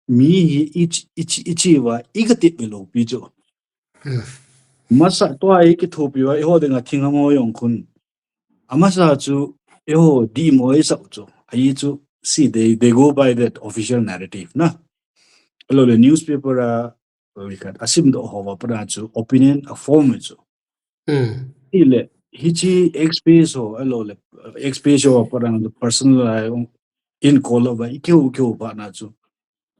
mi hi i chi, i chi, i chi uva, i ka tep ve lou pi chu. Masa tua ei kithopi uva, eiho ding a thingham ho jong khun. Amasa chu, eiho dihmo ei sah u chu. Ahi chu, see, they, they go by that official narrative, na. Elo le newspaper a, uh, khat, a simdoh ho uva pat a chu, opinion a form chu. Hile, hiche Ex-space ho, elo le, Ex-space ho, pat a personal a, in call uva, i kihou, kihou pat na chu.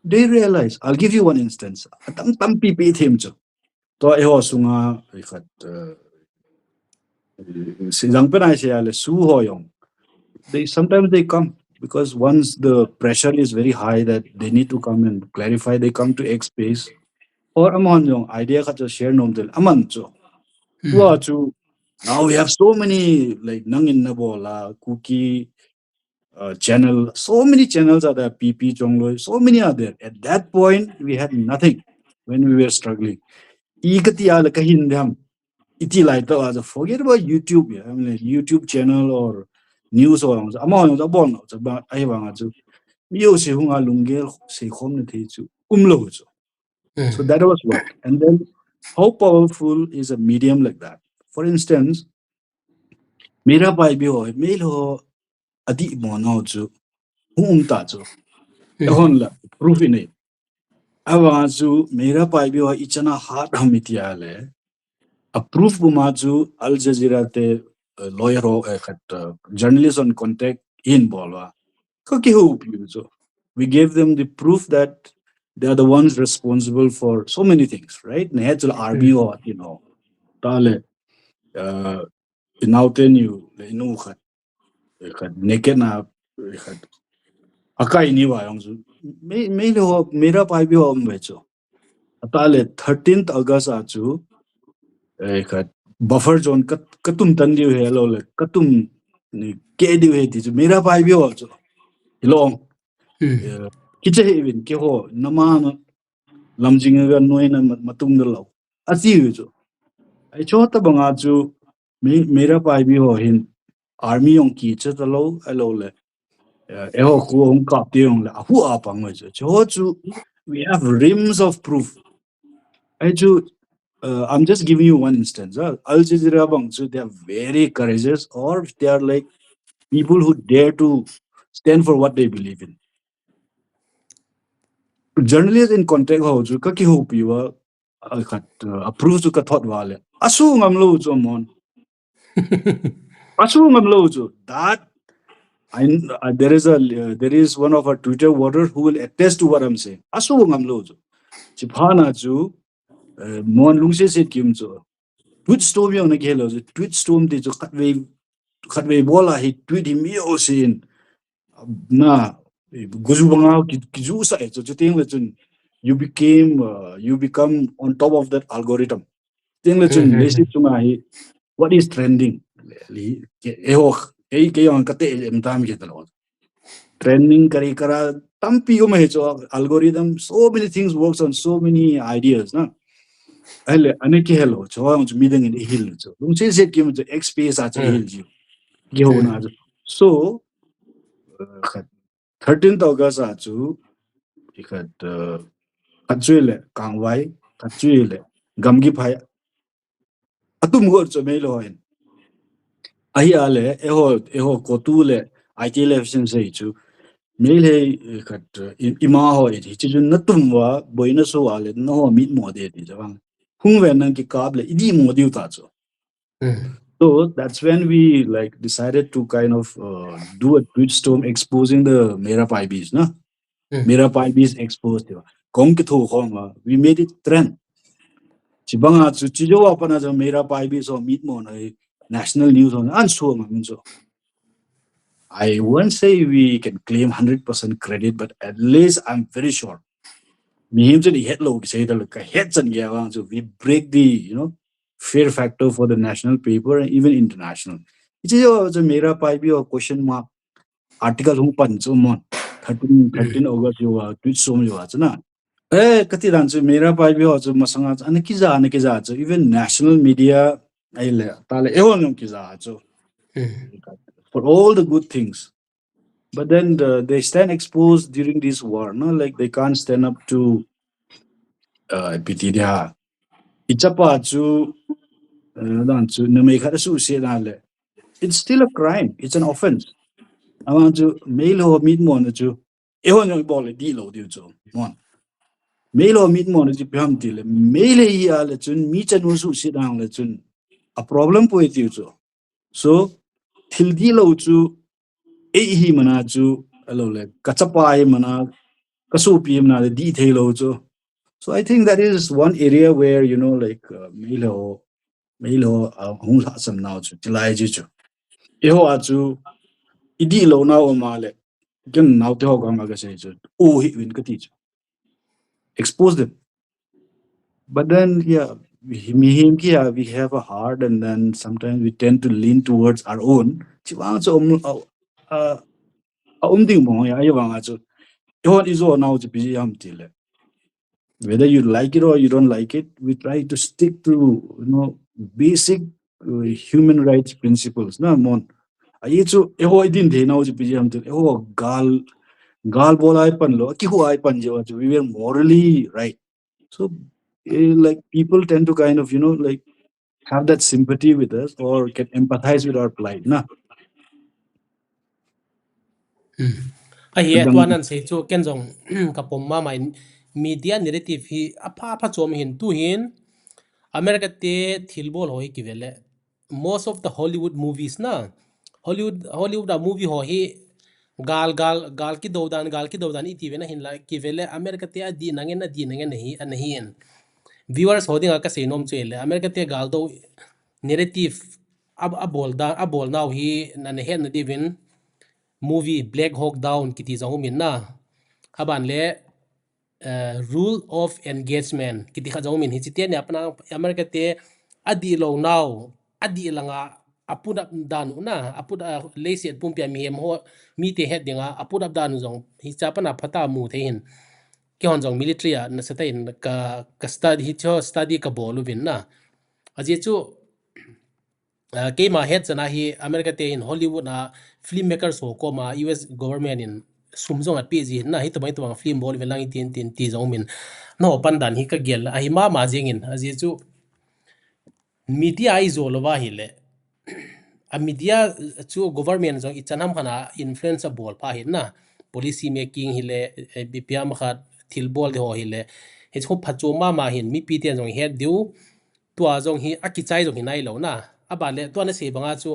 They realize, I'll give you one instance. Atam tampi pe them chu. Tua eiho sunga, khat, uh, si jang pen a sei a le su ho jong. They, sometimes they come because once the pressure is very high that they need to come and clarify, they come to Ex-space. Or aman jong idea khat chu share nom tel, aman chu. Tua chu, now we have so many, like, nangin na bol a, Kuki, uh, channel, so many channels are there, P P Chongloi, so many are there. At that point, we had nothing when we were struggling. I ka ti a le ka hin dem. I ti lai tah a, forget about YouTube, yeah. I mean, like, YouTube channel or news or, ama jong abon, ahi vang a chu. Mi jouse hunga lunggel sei khom na thei chu, um lou chu. So that was what. And then, how powerful is a medium like that? For instance, Meira Paibi ho, Meilhei ho, adih mo nau chu, hung um ta chu. Ehon la, proof i nei. Avang chu, Meira Paibi ho, i chan a hat ham i ti a le. A proof puma chu, Al Jazeera te, uh, lawyer ho, eh, khat, uh, journalist hon contact in bol uva. Ka kihoupi u chu. We gave them the proof that they are the ones responsible for so many things, right? Nahet chu la army ho, you know. Ta le, uh, i nau teni u, le i nu khat, khat naked na, khat. Akai ni uva jong chu. Mei, Meilhei ho, Meira Paibi ho um ve chu. Ata le thirteenth August a chu, eh, khat buffer zone ka, ka tum tan diu he lo le, ka tum ni ke diu he ti chu, Meira Paibi ho chu. Hilou. Eh, kiche hih uvin keiho, nama na lamjing a ga noi na ma, matung da lou. Ati u chu. Ahi chu tabang a chu, Mei, Meira Paibi ho hin, army jong kicha talou, ahilou le. Eh, eiho khu hung kap te jong le, ahu a pang uve chu. Chu ho chu, we have reams of proof. Ahi chu, uh, I'm just giving you one instance. Uh, Al Jazeera bang chu, they are very courageous, or they are like people who dare to stand for what they believe in. Journalist in contact ho chu, ka kihoupi uva, a khat, uh, a proof chu ka thot uva le. Asu ngam lou chu amon. Asu ngam lou chu. That I, I, there is a uh, there is one of our Twitter warrior who will attest to what I'm saying. Asu ngam lo chu. Chi pha na chu, uh, mon lungse se kim chu. Tweet storm yong na ke lo chu. Tweet storm ti chu khat ve khat ve bola hi tweet hi mi o sin. Na guju banga ki ki ju sa e chu chu ting le chun you became uh, you become on top of that algorithm. Ting le chun le si chunga hi what is trending? Li ke e ho ke ke yong ka te em tam ke ta lo. Trending kari kara tampi um he chu algorithm, so many things works on so many ideas na. Ahile ane ke helo chu ang chu midang in ihil chu lungse se kim chu X space a chu ihil chu ke ho na chu. So uh, khat thirteenth August a chu i khat uh, khat chu le kangvai khat chu le gamgi phai atum go chu mei lo hin. Ahi a le, eho, eho CoTU le, I T L F sin sei chu, mei le, eh, khat, eh, i, ima ho e, hi chu na tum wa, boina so a le, na ho mit mo de ti cha bang. Hung ven nang ki kap le, idi mo diu ta chu. So that's when we like decided to kind of uh, do a tweet storm exposing the Mera Paibis, na? Mera Paibis exposed tiva. Kong ki thu khong va, we made it trend. Chi banga chu chi jo apa na jo Mera Paibis ho mit mo na national news ho an so ma min so. I won't say we can claim hundred percent credit, but at least I'm very sure. Mihem chu ni het lo ki sei da lo ka het chan ge wang chu we break the, you know, fear factor for the national paper and even international. Ichi jo chu Mera Paibi ho question mark article hung pan chu mon. Thirteen, thirteen August yo wa tweet som yo wa chu na. Eh, kati dan chu Mera Paibi ho chu masanga chu ana kija, ana kija chu even national media ai le ta le eho nyong kija chu. For all the good things. But then the, they stand exposed during this war, no? Like they can't stand up to uh, P T D R. Ichapa chu uh, dan chu numei khat su se dan le. It's still a crime. It's an offense. Awan chu mei lo mit mo na chu. Eho nyong bol le di lo diu chu. Mon. Mei lo mit mo na chu piham ti le. Mei le hi a le chun mi chanu su se dan le chun. A problem po diu chu. So thil di lo chu ei hi mana chu alo le ka chapa hi mana ka supi mana le di thei lo chu. So I think that is one area where, you know, like uh, mei lo mei lo uh, hung la sam nau chu tilai ji chu. Eiho a chu i di lo nau ma le ken nau te ho ka ma ka sei chu. U hi win ka ti chu. Expose them. But then, yeah, we, mihem kia, we have a heart, and then sometimes we tend to lean towards our own. Chiwang chu um, uh, uh, um ding mo ya, ya wang chu. Yon izo now chu pi yam ti le. Whether you like it or you don't like it, we try to stick to, you know, basic uh, human rights principles na mon. Ayi chu eho idin the now chu pi yam ti le. Eho gal gal bolai pan lo, ki hu ai pan je wa chu. We were morally right. So, eh, like people tend to kind of, you know, like have that sympathy with us or can empathize with our plight, na? Ahi, tua nan sei chu ken jong ka pom mama in media narrative hi apha apha chom hin tu hin America te thilbol ho hi kivele most of the Hollywood movies na Hollywood Hollywood a movie ho hi gal gal gal kido dan gal kido dan iti ve na hin la kivele America te adi nangen adi nangen hi anahi en viewers ho dinga ka sei nom chu le America te gal do narrative a bol da a bol nau hi na ne het na divin movie Black Hawk Down kiti jong min na aban le uh, rule of engagement kiti kha jong min hi chite ne apna America te adi lo nau adi langa aput up dan na aput uh, leise pumpi mi hem ho mi te het dinga aput up dan jong hi cha pana phata mu the hin ki hon jong military a na sata in ka ka study hi cho study ka bolu vin na aje chu uh, keima het chana hi America te in Hollywood a filmmaker so koma U S government in sum jong a pi ji na hi tabang tabang film bol velang tin tin ti jong min no pandan hi ka gel a hi mama jing in aji chu media ai zo lo va hi le a media chu government jong i chanam khana influence a bol pa hi na policy making hi le bipiam khat thil bol de ho hi le hi chu phachu mama hin mi pi te jong het diu tua jong hi a kichai jong hi nai lo na a ba le tua na sei banga chu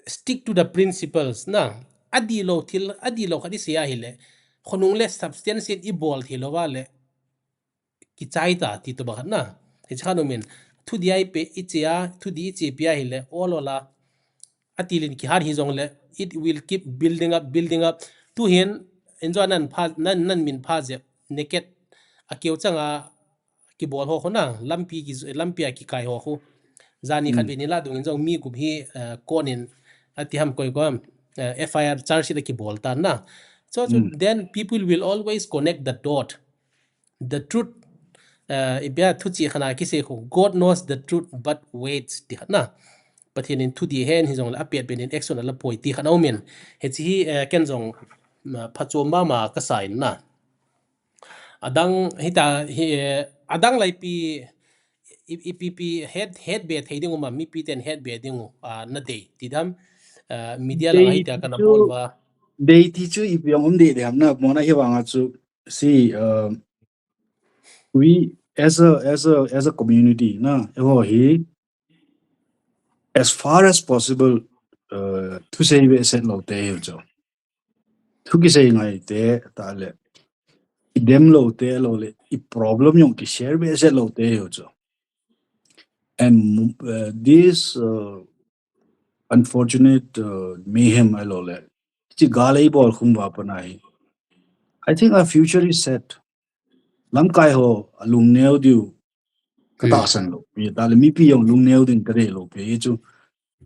stick to the principles na. Adih lou thil, adih lou khat i sei ahile, khonung le substance in i bol thei lou va le, kichai ta ti tobang khat na. Hiche khat um in, thudih a i pe, i che a, thudih i chepi ahile, ol ol a, atilin kihat hijongle, it will keep building up, building up. Tuhin, injo nan pha, nan, nan min pha jep, naked, akeu chang a, kibol ho khu na, lampi ki, lampi a kikai ho khu. Jani khat ve ni la dung in jong mi gup hi, eh, kon in, ati ham koi ko, eh, F I R charge sheet a kibol tan na. So, so then people will always connect the dot. The truth, eh, i bia thu chi khat na kisei khu, God knows the truth but waits ti khat na. Pathen in thudih ahen hijongle apet pen in action ala poi ti khat na um in. Hiche hi, eh, ken jong, ma, phachom mama kasa in na. Adang hita hi, eh, adang laipi i, ipi pi het, het be thei ding u ma, mipi ten het be ding u, ah, na dei ti dam, ah, media langa hita kana bol va. Dei ti chu ipi jong um dei dei ham na, mona hi vanga chu, see, uh, we as a, as a, as a community na, eiho hi, as far as possible, uh, thusei behseh lou te hiu chu. Thu kisei ngai te ta le, i dem lou te lou le, i problem jong ki share behseh lou te hiu chu. And, uh, this, uh, unfortunate, uh, mayhem a lou le, chi gal ei bol khum va pa na hi, I think our future is set. Lamkai ho alung neo diu ka tahsan lou. Mi ta le mipi jong lung neo ding ka dei lou pi chu.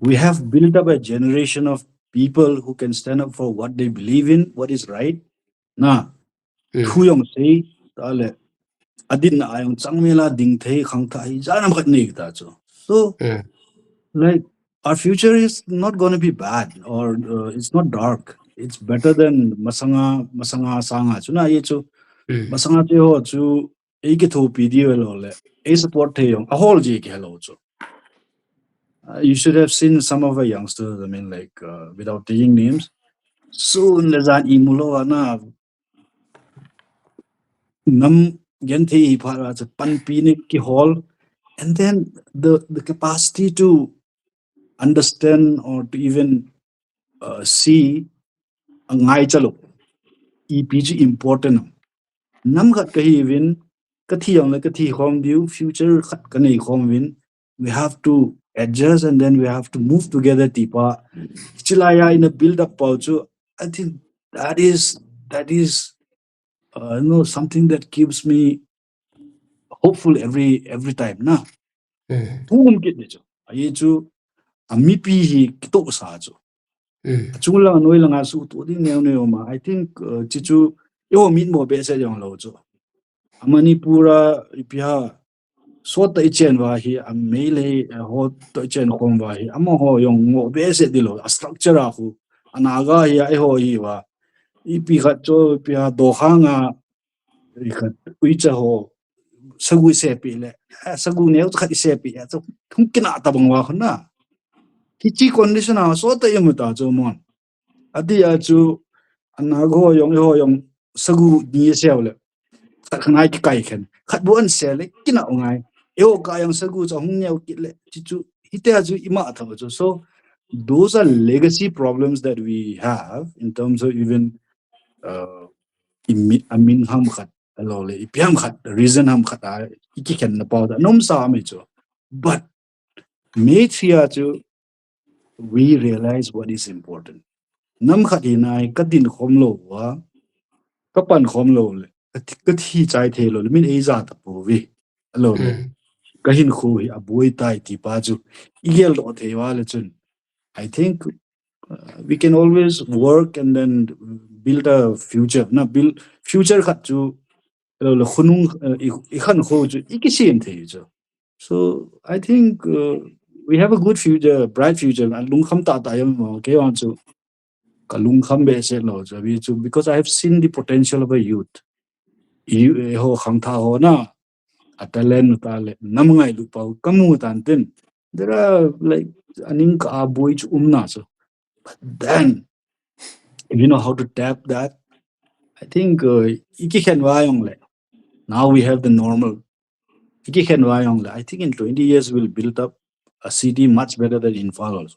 We have built up a generation of people who can stand up for what they believe in, what is right. Na, thu jong sei, ta le, adin na a jong chang mela ding thei khangthah hi, jan am khat nei ta chu. So, like, our future is not gonna be bad, or, uh, it's not dark. It's better than masanga, masanga sanga chu na ye chu. Masanga chu ho chu, ei kithopi diu lou le, ei support thei jong, a hol ji ki hello chu. Uh, you should have seen some of our youngsters, I mean, like, uh, without taking names. Sun le jan imu lou ana, nam genthei hi pha ra chu panpi ni kihol, and then the, the capacity to understand or to even, uh, see a ngaicha lou. Ipi chu important. Nam khat kahi uvin, kathi jongle kathi khom diu, future khat kanei khom uvin, we have to adjust and then we have to move together ti pa. Chilai a in a build up pau chu, I think that is, that is, uh, you know, something that keeps me hopeful every, every time na. Thu um kit ni chu. Ahi chu, a mipi hi kitoh sa chu. Achung lang, anoi langa sutoh ding neo neo ma. I think, uh, chi chu, eiho mitmo behseh jong lou chu. A Manipur a, ipi ham, sot toh i chen uva hi, a Meitei, eh, ho toh i chen khom uva hi, amaho jong ngoh behseh ding lou, a structure a khu, a Naga hi, a eiho hi uva. Ipi khat chu, ipi ham, dokhang a, i khat, uicha ho, sagu i sepi le, eh, sagu neo khat i sepi, eh, chu, hung kina tabang uva khu na. Hichi condition a, sot toh i mu ta chu mon. Ati a chu, a Naga ho jong, eiho jong, sagu ni seu le. Khat khangai kikai khen. Khat bu an se le, kina u ngai. Eiho ka jong sagu chu hung neo kit le. Chi chu, hiti a chu ima tho chu. So, those are legacy problems that we have in terms of even, uh, i mi, a min ham khat, a lou le, ipi ham khat, reason ham khat a, i kikhen na pau ta, nom sa mi chu. But, Meitei a chu, we realize what is important. Nam khat hi nai ka din khom lou uva, ka pan khom lou le, ka thi, ka thi chai thei lou le, min ei ja ta pouve. A lou le, ka hinkho hi a boi tai ti pa chu, i gel doh thei uva le chun. I think, uh, we can always work and then build a future. Na build future khat chu, a lou le khonung, uh, i, i khankho chu, i kisem thei chu. So I think, uh, we have a good future, bright future. A lungkham tata jong mo, kei vang chu ka lungkham behseh lou chu, ahi chu, because I have seen the potential of a youth. You, eh, ho khangthah ho na, a talent ta le, nam ngailu pau, ka mu tan tin. There are, like, a ning ka a boi chu um na chu. But then, if you know how to tap that, I think, uh, i kikhen uva jong le. Now we have the normal. I kikhen uva jong le. I think in twenty years we'll build up a city much better than Imphal also.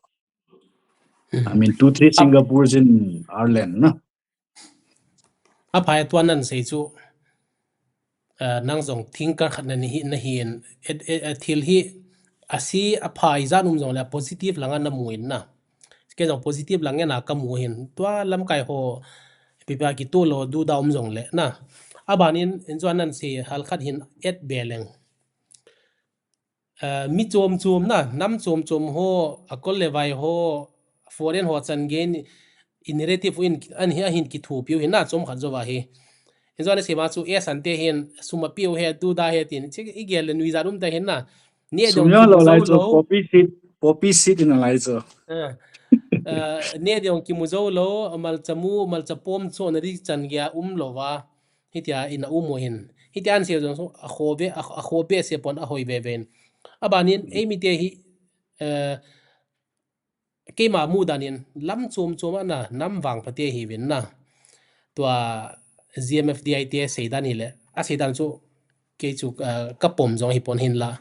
I mean, two, three Singapore's in Ireland, na. Aphai tua nasei chu, eh, nang jong thinker khat nahi, nahin, et, et, et, thil hi, ase aphai ijat um jongle positive langa namu in na. Kei jong positive lang ngen a kamu hin. Tua lamkai ho, ipi pa kitoh lou, duda um jongle na. Abanin, in jong nasei hal khat hin et be leng. Eh, mi chom chom na, nam chom chom ho, akol le vai ho, foreign ho chan gei in, i narrative in, ahin, ahin kithopi u hin na, chom khat jouva hi. In jong nasei ma chu, eh, Sante hin, sum apiu he, duda he tin, chi, igel le nuijat um ta hin na. Ne dong kimu jou lou. Poppy seed, poppy seed in alai chu. Eh, eh, ne dong kimu jou lou, malcha mu, malcha pom chu nadi chan gei a um louva. Hitia in a um u hin. Hitia an sei jong chu, akhoh ve, a, akhoh behseh pon ahoi veve in. Abanin, eimi te hi, eh, keima mudan in, lam chom chom a na, nam vangpha te hiuvin na. Tua G M F D I te seidan hile, aseidan chu, kei chu, eh, kapom jong hipon hinla.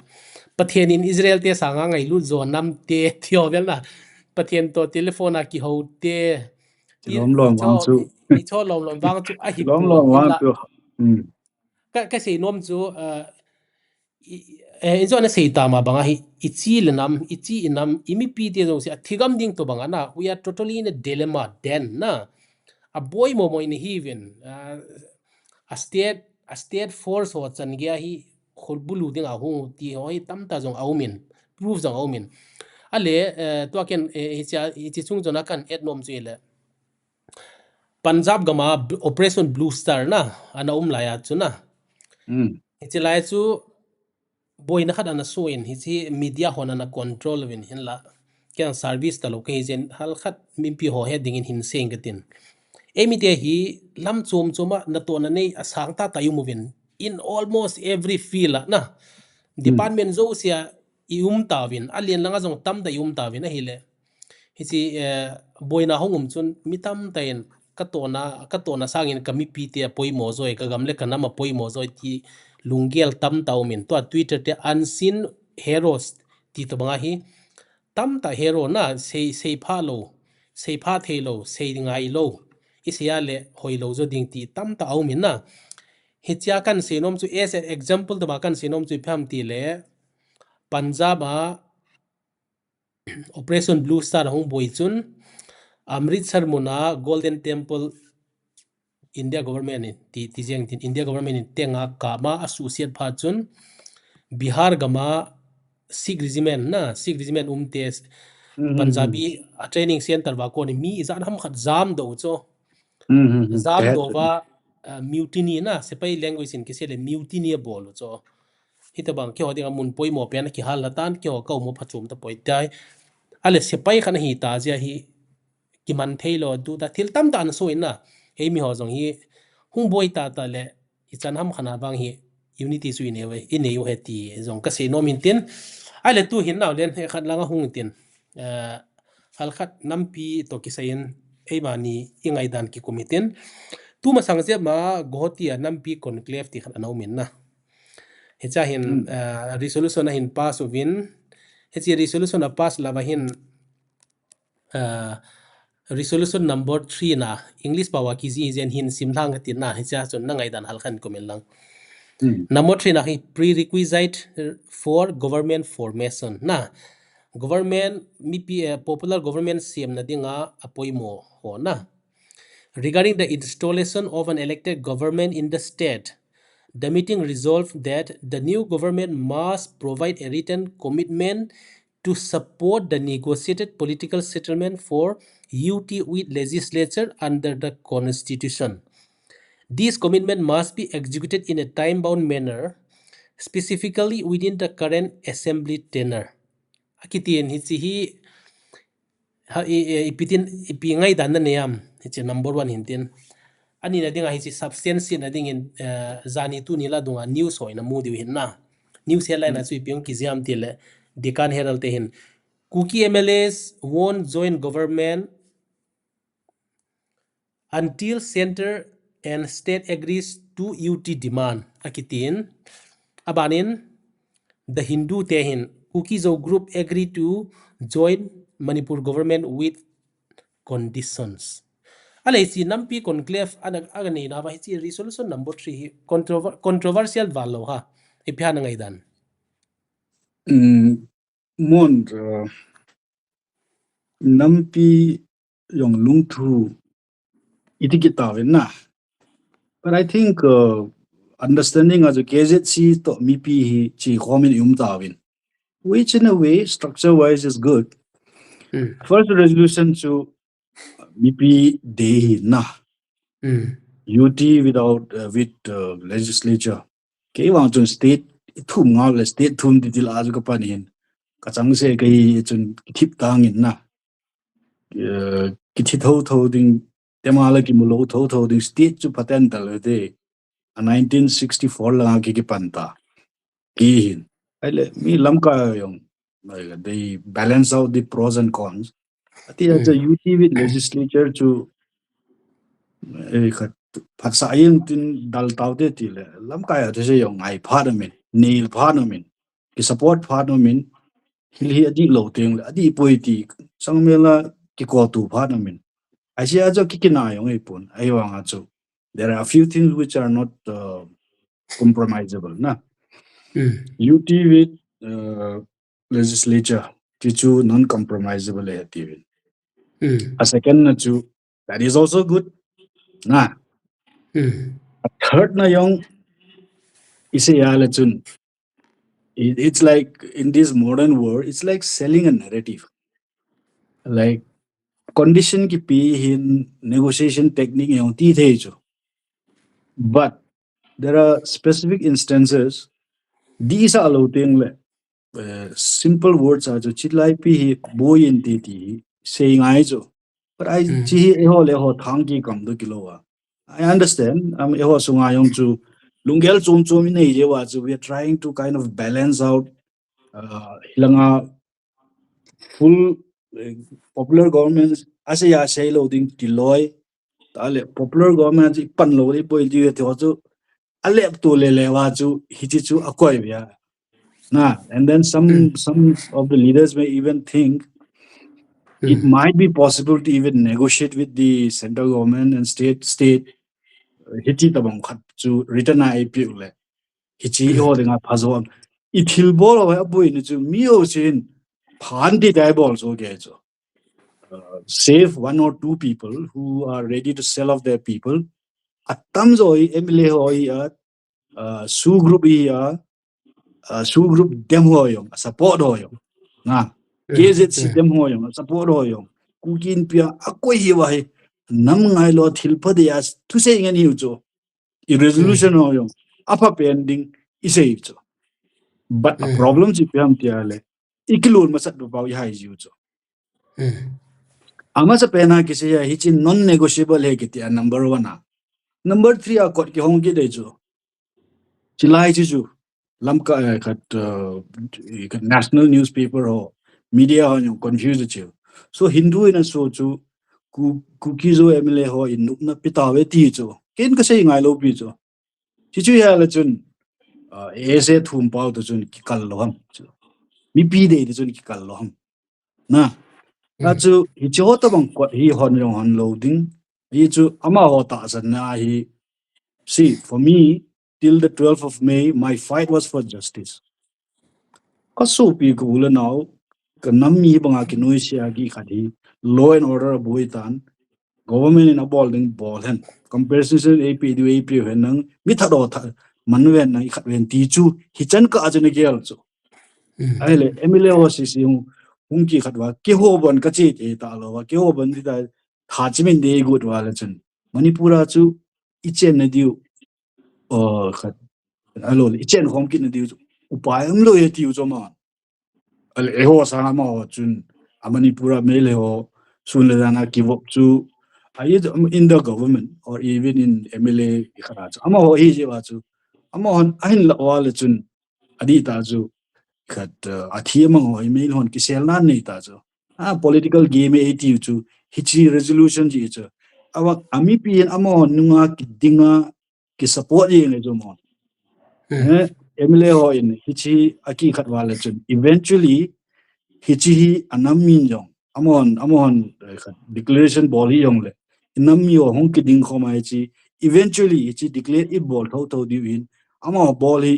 Pathen in Israel te sanga ngailut jo nam te, ti ho vel na. Pathen to telephone a kihou te. Lom lom vang chu. I, i cho lom lom vang chu, ahi lom lom vang chu. Hmm. Ka, kasei nom chu, eh, i, eh, in jong nasei tama banga hi, ichi le nam, ichi inam, imipi te jong se, athigam ding to banga na, we are totally in a dilemma then na. Aboi mo mo in hiuvin, ah, a state, a state force ho chan gei a hi, kholbulu ding a hung ti ho hi tamtah jong a um in, proof jong a um in. Ale, eh, tua ken, eh, hiche, hiche chung jong a kan et nom chu ile. Punjab gam a Operation Blue Star na, ana um lai a chu na. Hmm. Hiche lai chu, boina khat ana soh in, hiche media hon ana control uvin hinla. Kei jong service talou kahi jeh in, hal khat mipi ho he dingin hin sei inge katin. Eimi te hi lam chom chom a natohna nei asang tah tah i um uvin. In almost every field a na. Hmm. Department jouse a i um tauvin, alen langa jong tamtah i um tauvin ahile. Hiche, eh, boina hung um chun mi tamtah in katohna, katohna sangin kamipi te apoimo joi, kagam le kanam apoimo joi ti lunggel tamtah um in. Tua Twitter te unseen heroes ti to banga hi tamtah hero na sei, seipha lou, seipha thei lou, sei ngai lou. Isei a le hoilou jo ding ti tamtah a um in na. Hichea kan sei nom chu as an example to ba kan sei nom chu ipi ham ti le Punjab a Operation Blue Star hung boi chun, Amritsar mun a Golden Temple India government in, ti, ti jeng tin India government in tenga kap a asuhsiat phat chun, Bihar gam a Sikh regiment na, Sikh regiment um te, hmm, hmm, Punjabi, hmm, a training center va kon in mi ijat ham khat jamdoh u chu. Hmm, hmm, hmm. Jamdoh va, uh, mutiny na, sepai language in kisei le mutiny abol u chu. Hitobang keiho dinga mun poimo pen akihal lha tan, keiho ka um u phachom tapoi tai. Ale sepai khat ahi ta jeh a hi kiman thei lou, duda thil tamtah ana soh in na. Eimi ho jong hi hung boi tah tah le ichan ham khat a vang hi unity chu inei u, inei u ahi ti jong kasei nom in tin. Ale tu hin nau len he khat langa hung tin. Eh, hal khat nampi to kisai in eima ni i ngaidan kikum hitin. Tumasang jep ma Guwahati a nampi conclave ti khat ana um in na. Hicha hin, hmm, ah, resolution ahin pass uvin. Hiche resolution a pass lou va hin, ah, resolution number three na English pao a kijih jeh in hin simlhang katin na. Hicha chun na ngaidan hal khat in comment lang. Hmm. Number three na hi prerequisite for government formation na. Government, mipi, eh, popular government semna dinga apoimo ho na. Regarding the installation of an elected government in the state, the meeting resolved that the new government must provide a written commitment to support the negotiated political settlement for U T with legislature under the constitution. This commitment must be executed in a time-bound manner, specifically within the current assembly tenure. Akitin hiche hi, ha, i, i, ipi tin, ipi ngaidan nanei am, hiche number one hin tin. Ani na dinga hiche substance na dingin, eh, jani tuni la dunga news ho ina mu diu hin na. News headline na chu ipi hung kijih am tile, Deccan Herald te hin. Kuki M L As won't join government until centre and state agrees to U T demand. Akitin, abanin, The Hindu te hin, Kuki Zo group agree to join Manipur government with conditions. Alei si nampi conclave ana, aga nei na va hichi resolution number three hi controver-, controversial val lo ha. Ipi ha na ngaidan. Mon, uh, nampi jong lungthu iti kitauvin na. But I think uh, understanding as a K Z C to mipi hi chi khomin um tauvin. Which in a way, structure wise is good. Mm. First resolution chu mipi day hi na. Mm. U T without uh, with uh, legislature. Kei vang chun state thum ngau le state thum ti ti la chu ka pan hin. Ka chang se kei chun kithip tang in na. Uh, kithi tho tho ding tema la kimu lo tho tho ding state chu patent tal te. A nineteen sixty-four la ki ki pan ta. Ki hin. Ai le mi lamkai jong. Like, they balance out the pros and cons. Ati a cha U T with legislature chu eh, khat phat sa yin tin dal tau te ti le lamkai a te se jong ngai phat amin, nil phat amin, ki support phat amin, hil hi adi lo teng le adi poi ti sang me la ki ko tu phat amin. Ai se a cha ki ki na jong ei pun, ai vang a chu. There are a few things which are not uh, compromisable na. Mm. U T with uh, legislature ti chu non-compromisable e ti win. Mm. A second na chu that is also good na. Mm. A third na jong ise ya le chun it, it's like in this modern world it's like selling a narrative. Like condition ki pi hin negotiation technique jong ti thei chu. But there are specific instances these are lo teng le uh, simple words are chu chilai pi hi boyin ti ti sei ngai chu. But I mm. Chi hi eho le ho thang ki kam do kilo wa. I understand. Am eho sunga jong chu lunggel chom chom in ei je wa chu we are trying to kind of balance out uh, hilanga full uh, popular government ase ya sei lo ding ti loi. Ta le popular government i pan lo le poi ti ve ti ho chu a lep tu le le wa chu hi chi chu a koi ve a. Na, and then some mm. Some of the leaders may even think mm. It might be possible to even negotiate with the central government and state state uh, hi chi tabang khat chu written a ipi le hi chi mm. Ho dinga phazo am i thil bol ho a boi ni chu mi ho chin phan ti dai bol so ke chu uh, save one or two people who are ready to sell off their people atam zo i M L A ho i a uh, su group i a uh, su group dem ho yong support ho yong na K Z C dem ho yong support ho yong ku kin pia a koi hi wa hi nam ngai lo thil pha de a thu sei ngan hi u cho i resolution ho yong a pha pending i sei cho but a problem chi piam ti a le i kilun ma sat ba pau i hai jiu cho. Mm. Ama sa pena kisi ya hi chi non negotiable he kiti a number one a. Number three a kot ki hong ki de chu. Chi lai chi chu. Lamka eh, khat uh, khat national newspaper ho media ho yung confuse chi. So Hindu in a so chu ku ku ki zo M L A ho in nuk na pita ve ti chu. Ken ka sei ngai lo pi chu. Chi chu ya la chun uh, ese thum pau to chun ki kal lo ham chu. Mi pi de de chun ki kal lo ham. Na. Na chu hi chu ho ta bang kot hi hon yong hon lo ding. Hi chu ama ho ta san na hi. See, for me, till the twelfth of May, my fight was for justice. Ka su pi ku le nau ka nam mi banga ki noi sia ki khat hi law and order a boi tan government in a bol ding bol hen compensation A P D A P hen nang mi tha do tha man ven nang i khat ven ti chu hi chan ka a chu na gel chu. Ai le M L A ho si si hung hung ki khat wa ki ho bon ka chi te ta lo wa ki ho bon ti ta tha chi min de gut wa le chun Manipur a chu i chen na diu o khat a lo i chen khom ki na diu upai am lo ye tiu cho ma. Ale eho sa ma ho chun a Manipur a mele ho sun le dana ki vop chu a in the government or even in M L A i khat a chu ama ho hi je wa chu ama hon a hin la wa le chun a di ta chu khat a thi mang ho i mel hon ki sel nan nei ta chu a political game e ti chu hi chi resolution ji chu a wa a mi pi ama hon nunga ki dinga ki support ye ngai chu mo. M L A ho in hi chi a ki khat wa le chun eventually hi chi hi a nam min jong amahon, amahon, eh, khat declaration bol hi jongle, inam mi ho hung kiding khom a hiche, eventually hiche declare ibol thotho diu hin, amaho bol hi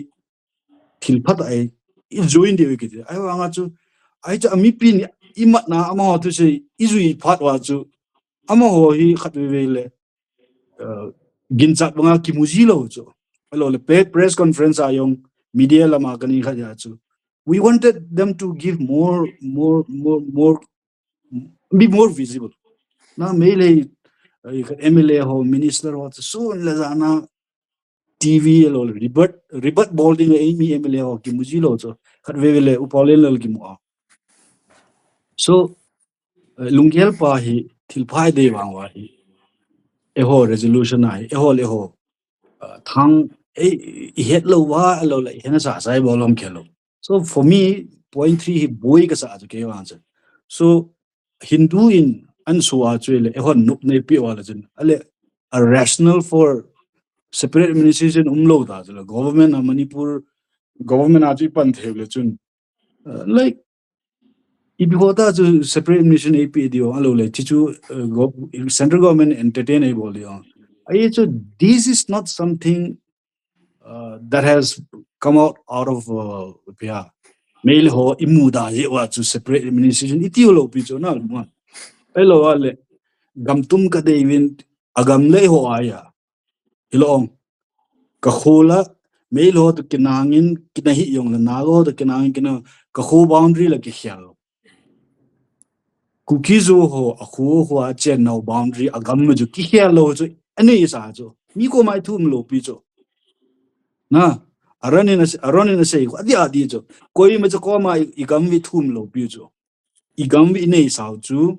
thil phatah ahi, ijoin diu kiti. Ahivanga chu, ahi chu amipi ni imatna amaho thusei ijui phat uva chu, amaho hi khatvei vei le, uh, ginchat banga kimu ji lou chu. Ahilou le pe-, press conference a jong media lama kana khat jeh chu, we wanted them to give more, more, more, more, be more visible. Na Meitei, uh, M L A ho, minister ho chu sun le jan a T V ahilou le rebut, rebut bol ding a eimi M L A ho kimu ji lou chu. Khatvei vei le U Paolen le kimu a. So, eh, lunggel pa hi thil phai dei vang uva hi, eiho resolution a hi, eiho le eiho, uh, thang, eh, ihet lou uva, ahilou le ihet na sa sa ibol lom khe lou. So for me, point three hi boi kasa chu kei vang chu. So Hindu in ahin sua chu le, eihon nop nei pe uva le chun, ahile a rational for separate administration um lou ta chu le, government a Manipur government a chu ipan thei le chun, uh, like, ipi ho ta chu separate administration eipe diu ahilou le, ti chu, uh, gov-, central government entertain eibol diu. Ahi chu, this is not something, uh, that has come out, out of, uh, yeah. Meitei ho imuda jeh uva chu separate administration iti lou pi chu na, ma. Ahilou le, gam tum kadei uvin, agam le eiho a ya. Hilou ong. Ka kho la, Meitei ho to kinang in, kina hi jong le, Naga ho to kinang in, kina, ka kho boundary la kikhel. Kuki-Zo ho, akho, kho a chen nau boundary, agam ma chu kikhel lou chu, anei sa chu. Mi koma ithum lou pi chu. Na, Aaron in ase-, Aaron in asei, adi adi chu. Koima chu koma i, igam vei thum lou pi chu. Igam vei inei sau chu.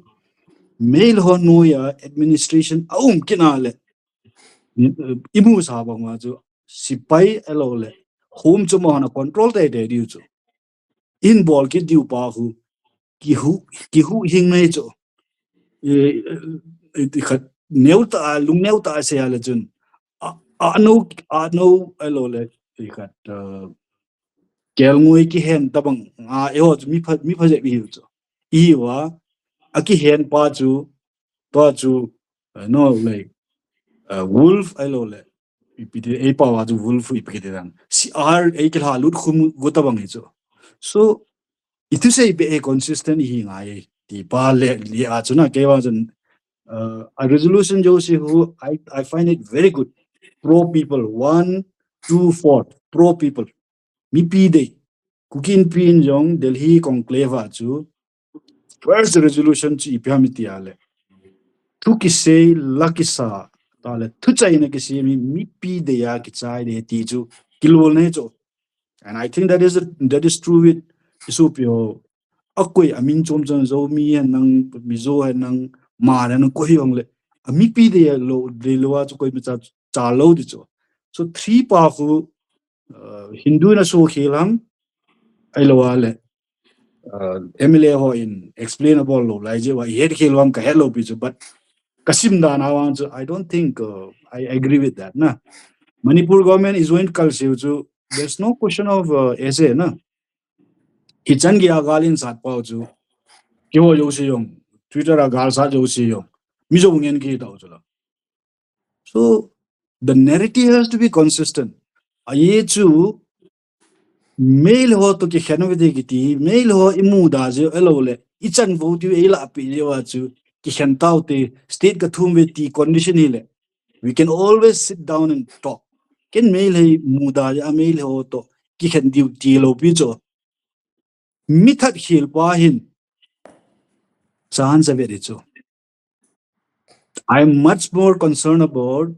Meitei ho noiya administration aum kit na le. I, imu sa bang uva chu. Sepai ahilou le. Home chu amahon a control tei tei diu chu. Ihin bol kit diu pa khu, kihu, kihu hing nei chu. I, i, i khat neo ta, lung neo ta sei a le chun. A, a no, a no, ahilou le, i khat, uh, kelngoi kihen tabang, a, eiho chu mi pha, mi pha jep ihiu chu. Ihiu a, akihen pa chu, pa chu, uh, no, like, uh, wolf ahilou le, ipi ti, eipao a chu wolf ipi ti dan. Si ar, eikilha lut khum gu tabang hi chu. So, ithusei beh hi consistent ihi ngai, ti pa le, le a chu na, kei vang chun, uh, a resolution jouse khu, I, I find it very good. Pro people, one, two, four, pro people. Mipi dei. Kuki Inpi in jong Delhi conclave a chu, first resolution chu ipi ham iti a le, thu kisei, la kisa, ta le, thuchaina kisei mi, mipi dei a kichai dei ti chu, kilol nei chu. And I think that is, that is true with isopi ho. Akoi amin chom chom, Zomi hen lang, Mizo hen lang, Hmar hen lang, koi hi jong le, amipi dei lou, dei lou a chu koima cha, cha lou di chu. So three pa khu, uh, Hindu na so khel ham, ahilou a le, uh, M L A ho in explain abol lou lai jeh uva, ihet khel ham kahet lou pi chu, but kasim dan a vang chu, I don't think, uh, I agree with that, na. Manipur government is going to kal seu chu, there's no question of, uh, essay, na. Hichan gei a gal in sat pau chu, keiho jouse jong, Twitter a gal sat jouse jong, Mizo ngen kei tau chu la. So, the narrative has to be consistent. Ahi chu, Meitei ho to kikhen uve ti kiti, Meitei ho imuda jeh u ahilou le, ichan vo diu eilah pi jeh uva chu, kikhen tau te, state kathum uve ti condition hi le, we can always sit down and talk. Ken Meitei muda jeh a Meitei ho to, kikhen diu ti lou pi chu. Mi that khel pa hin, sahan sa ve di chu. I'm much more concerned about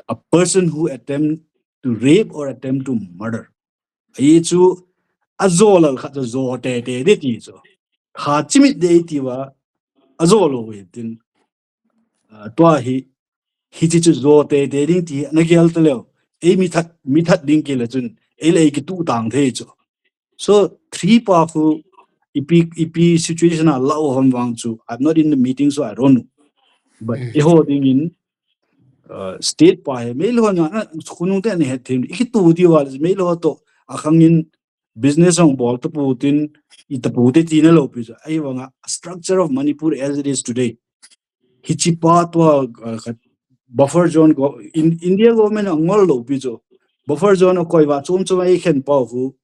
a person who attempt to rape or attempt to murder. Ahi chu, ajo lal khat chu jo tete di ti chu. Kha chimit dei ti uva, ajo lou uve tin. Ah, tua hi, hiche chu jo tete ding ti, na gel ta leu. Ei mi that, mi that ding kei le chun, ei le ei kitu tang thei chu. So, three pa khu, ipi, ipi situation a la u hom vang chu, I'm not in the meeting, so I don't know. But, mm, eiho ding in, uh, state pa hi, Meitei ho na, na, khonung te na het them, i kitu diu va le, Meitei ho to, akhang in, business hung bol tapu tin, i tapu te tina lou pi chu. Ahivanga, structure of Manipur as it is today. Hichi pa tua, uh, khat buffer zone go, in, India government a ngol lou pi chu. Buffer zone a koi va chom chom a i khen pau hu,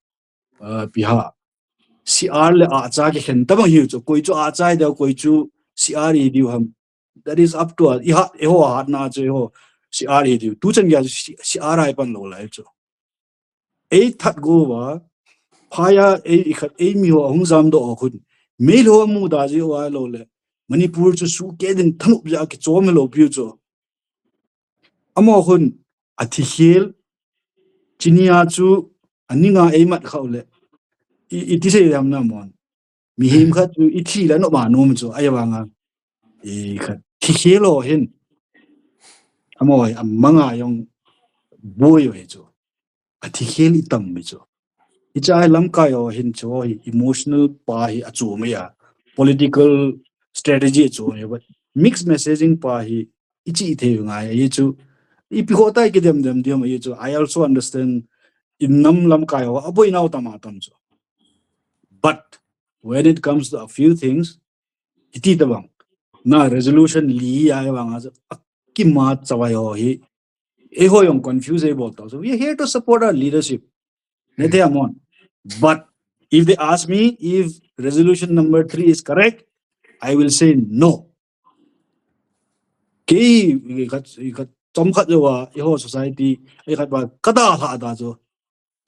uh, pi ha. C R le a cha ki khen tabang hiu chu. Koi chu a cha de, koi chu C R i diu ham. That is up to us. I ha, e ho hat na chu e ho C R i diu. Tu chan gya C R ai pan lou lai chu. Ei that go va, phaya ei i khat ei mi ho hung jam do khun. Mei lo mu da ji wa lo le. Manipur chu su ke din thanup ja ki chom lo piu chu. Amo khun a thi khel. Chinia chu a ninga ei mat khau le. I, i ti sei lam na mon. Mihem khat chu i thi la no ma nom chu, ahivanga. I khat thi khel lo hin. Amo a manga yong boi yo chu. A thi khel i tam mi chu. I cha lamkai yo hin chu hi emotional pa hi a chu mi a. Political strategy chu mi, but mixed messaging pa hi i chi thei ngai a hi chu. I pi ho tai ki dem dem dem a hi chu. I also understand in nam lamkai yo a boi nau tam a tam chu. But when it comes to a few things, iti tabang. Na resolution li ya ya bang a kima chawai ho hi. E ho yong confuse e bol ta. So we are here to support our leadership. Ne te amon. But if they ask me if resolution number three is correct, I will say no. Kei khat, khat, chom khat jo wa, i ho society, i khat ba, kada ha da jo.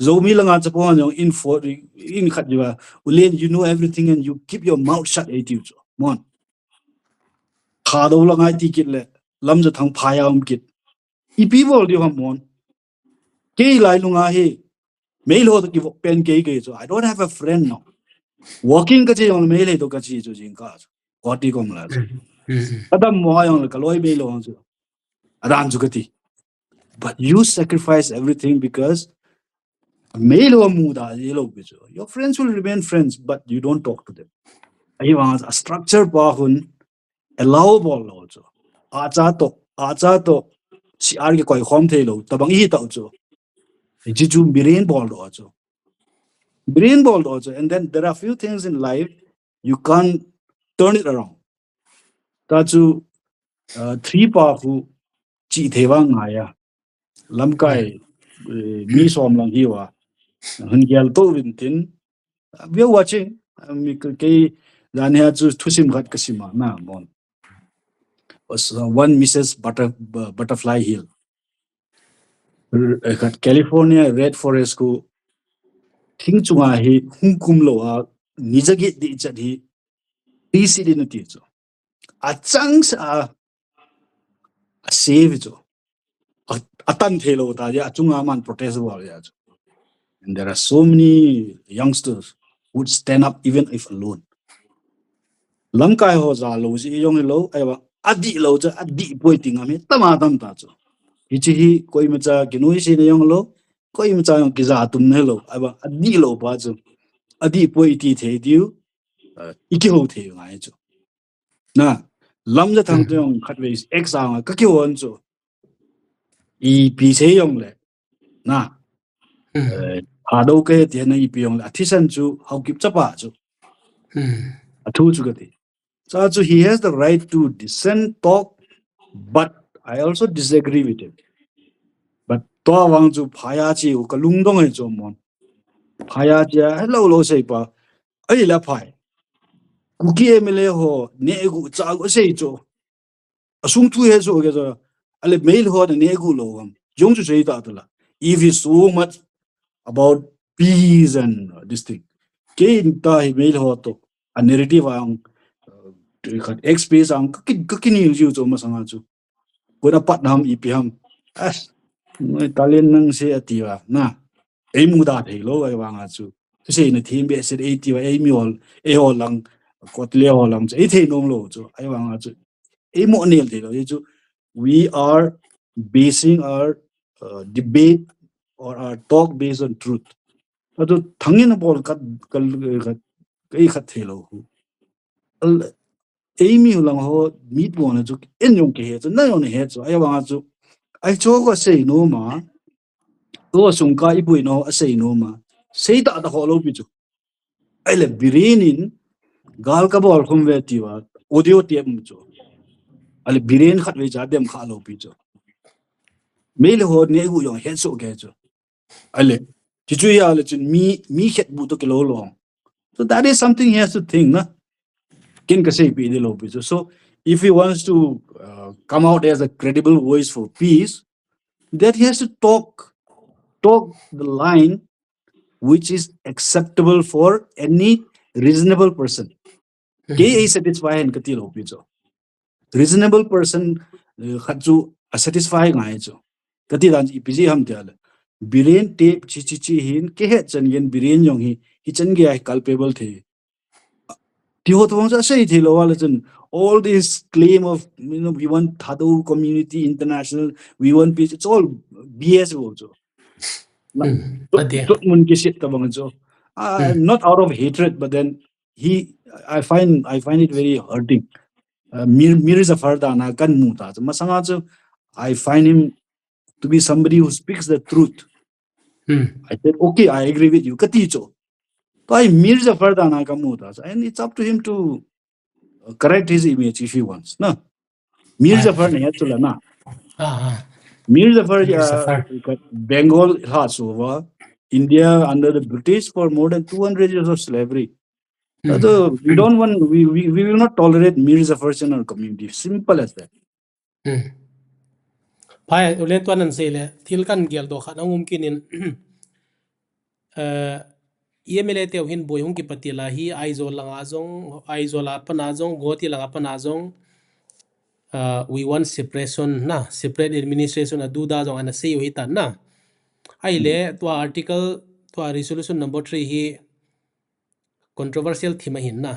Zomi langa chapo han jong in for, in khat diu a. Ulen, you know everything and you keep your mouth shut, ei tiu chu. Mon. Thadou langa ti kit le, Lamjathang phaya um kit. Ipi bol diu ham mon. Kei lai lunga hi. Meilhou to ki vok pen kei kei chu. I don't have a friend now. Walking ka chi jong Meilhou to ka chi chu jing ka chu. Koti kom la chu. Adam mo ha jong le ka loi Meilhou chu. Adam chu ka ti. But you sacrifice everything because Meilhou mu da ye lo bi chu. Your friends will remain friends, but you don't talk to them. Ahivang a structure pa hun allow bol lo chu. A cha to, a cha to, C R ki koi khom thei lo, tabang i ta chu. Ji chu mirin bol do chu. Mirin bol do chu. And then there are few things in life you can't turn it around. Ta chu, uh, three pa khu chi thei vang ngai a. Lamkai, eh, mi som lang hi wa. Hun gel to vin tin. We are watching. Mi kei dan ha chu thusim khat ka sima na mon. Was, uh, one Missus Butter-, Bu-, Butterfly Hill. Khat California Red Forest khu thing chunga hi hung kum lo a ni jagit di chat hi ti si di na ti chu. A chang sa a, a save chu. A, a tan thei lo ta ya, a chunga man protest bol ya chu. And there are so many youngsters who would stand up even if alone. Lamkai ho ja lo si jong lo, ai ba, a di lo cha, a di poi ting ami, tama tam ta chu. Hichi hi, koima cha, kinui si ne jong lo, koima cha jong kija tum ne lo, ai ba, a di lo pa chu. A di poi ti thei diu, uh, i ki ho thei ngai chu. Na, Lamjathang to jong khat ve ex ang ka ki hon chu. Ipi sei jong le. Na. Eh, ha do ke ti na ipi jong le. A thisan chu Haokip chapa chu. A thu chu ka ti. Cha chu he has the right to dissent, talk, but I also disagree with him. But to vang chu phaya chi u ka lungdong e chu mon. Phaya chi a, hello lo sei pa. Ai la phai. Kuki M L A ho, ne gu cha gu sei chu. A sung thu he so ke so. Ale Meilhou ho ne gu lo ham. Jong chu sei ta ta la. If he's so much about peace and, uh, this thing. Ke in ta hi Meilhou to. A narrative ang, uh, khat X space ang ka ki, ka ki ni ju chu masanga chu. Ko na pat nam ipi ham. Ah, noi talent nang se ati wa. Na. Ei mu da thei lo ai vang a chu. Sei na thim be se ei ti wa ei mi hol, ei hol lang, kot le hol lang chu. Ei thei nom lo chu. Ai vang a chu. Ei mo nel thei lo ei chu. We are basing our, uh, debate or our talk based on truth. Atu thangin bol kat, kal, kat, ei khat thei lo. Al, ei mi lang ho, mit mo na chu, en jong ke he chu, na jong ne he chu, ai vang a chu. Ai chu ko sei no ma. To sung ka i bui no, a sei no ma. Seita da ho lo pi chu. Ahile Biren in gal kabol khum ve tia audio tape mu chu. Ahile Biren khat ve cha dem kha lo pi chu. Meilhei ho ne gu jong het so ke chu. Ahile, ti chu ya le chun mi, mi khet bu to kilo lo. So that is something he has to think, na? Ken ka sei pi de lo pi chu. So if he wants to uh, come out as a credible voice for peace, that he has to talk, talk the line which is acceptable for any reasonable person. Kei ei satisfy hen kati lo pi chu. Reasonable person, eh, khat chu a satisfy ngai chu. Kati dan ipi jeh ham tia le. Biren te chi chi chi hin ke het chan gen Biren jong hi, hi chan ge ai culpable the. Ti ho to sa sei thei lo wala chun. All this claim of, you know, we want Thadou community international, we want peace, it's all B S also. Chut mun kisit tabang chu. Uh, not out of hatred, but then he, I find, I find it very hurting. Uh, Mir, Mir Zafar dana kan mu ta chu. Masanga chu, I find him to be somebody who speaks the truth. I said, okay, I agree with you. Kati chu. Tua hi Mir Zafar dana kan mu ta chu. And it's up to him to uh, correct his image if he wants. Na. Mir Zafar ne ya chu la na. Mir Zafar, Mir Zafar. Bengal ha so va. India under the British for more than two hundred years of slavery. So we don't want, we, we, we will not tolerate Mir Zafars in our community. Simple as that. Phai, ulen tuan an sei le, thil kan gel do khat ang um kinin, uh, M L A teu hin boi hung kipatil a hi Aizawl langa jong, Aizawl a pana jong, Guwahati langa pana jong, uh, we want separation na, separate administration a duda jong ana sei u hi tan na. Ahile, tua article, tua resolution number three hi controversial thim ahin na.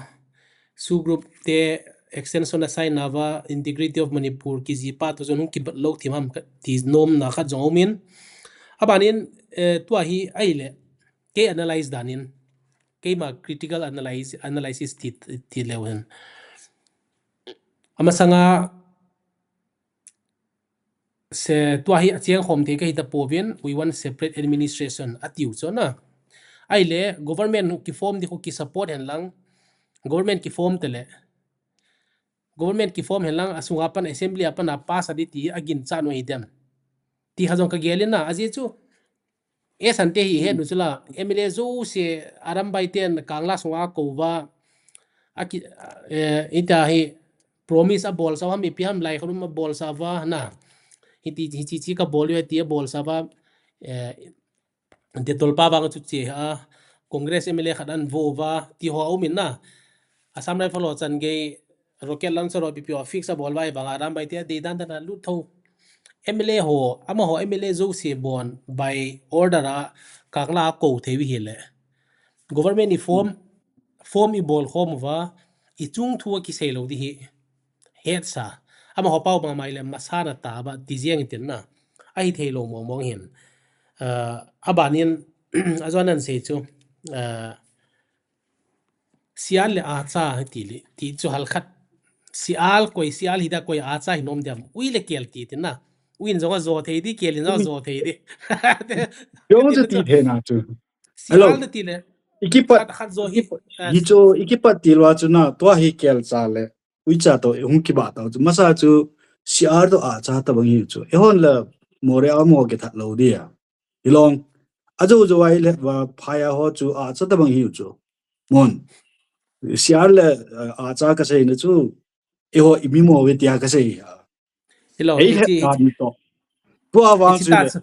SoO group te extension a sign na va integrity of Manipur kiji pa tu jong hung kibat lo thim ham ti nom na khat jong um in. Abanin, eh, tua hi ahile, kei analyze danin, keima critical analyze, analysis ti, ti leu hen. Amasanga, se tua hi acheng khom thei kahi ta pouvin, we want separate administration atiu chu na. Ahile, government kiform di khu kisupport hen lang, government kiform tele. Government kiform hen lang, asunga pan assembly a pan a pass a di ti agin cha nu hi dem. Ti kha jong ka gel in na, ajeh chu, E san te hi he nu chu la, M L A jouse Arambai ten Kangla sunga ko va, aki, eh, ita hi promise abol sa va, mi pi ham lai khonum abol sa va, na. Hiti, hichi chi kabol u ti abol sa va, eh, Dettol pa vang chu che a, Congress M L A khat an vo va, ti ho a um in na. Assam Rifle ho chan gei rocket launcher ho pipi ho fix abol vai vanga Arambai te adei dan dan a lut tho. M L A ho, amaho M L A jouse bon by order a Kangla a ko thei u hi le. Government i form, form i bol khom uva, i chung thu a kisei lo di hi. Het sa. Amaho pau bang mai le masana ta ba ti jeng tin na. Ahi thei lo mong mong hin. Uh, abanin, ajoan an sei chu. Uh, Sial le acha ti le, ti chu hal khat. Sial koi, sial hi da koi acha hi nom diam. Ui le kel ti tin na. Ui in jong a jo thei di, kel in jong a jo thei di. Jong chu ti thei na chu. Hello. Sial le ti le. Ikipat, khat, khat jo hi. Ikipat, ah, hi chu, ikipat ti lua chu na, tua hi kel cha le. Uicha to, hung kiba to chu. Masa chu, sial to acha tabang hi chu. Ehon le, Moreh a mo kithat lo dia. Hilong, ajo jo ai le, va phaya ho chu, acha tabang hi chu. Mon. Sial le, eh, acha kasei na chu, eiho i mi mo ve tia kasei. Hilong, ei le, hichi, ta hichi. Mi to. Tua vang hichi chu ta le, chu.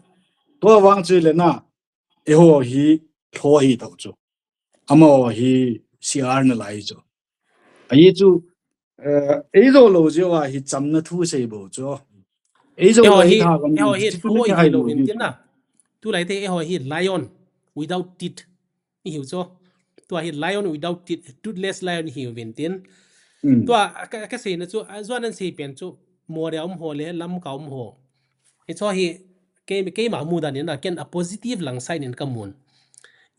Tua vang chu le na, eiho hi, tho hi to chu. Amaho hi, sial na lai chu. Ahi chu, eh, ei jo lo jeh a hi chamna thu sei bo chu. Ei jo eiho lo hi, hi tha kan eiho hi, chi thu thu ni hi hai lo lo hin hi tin chu. Na. Tu lai te eiho hi lion without teeth. Ni hiu chu. Tua hi lion without teeth, toothless lion hi uvin tin. Mm. Tua ka, ka sei na chu, a, juan an sei pen chu, Moreh a um ho le, Lamka um ho. Hicho hi, kei, keima mu dan in a, ken a positive lang side in ka mun.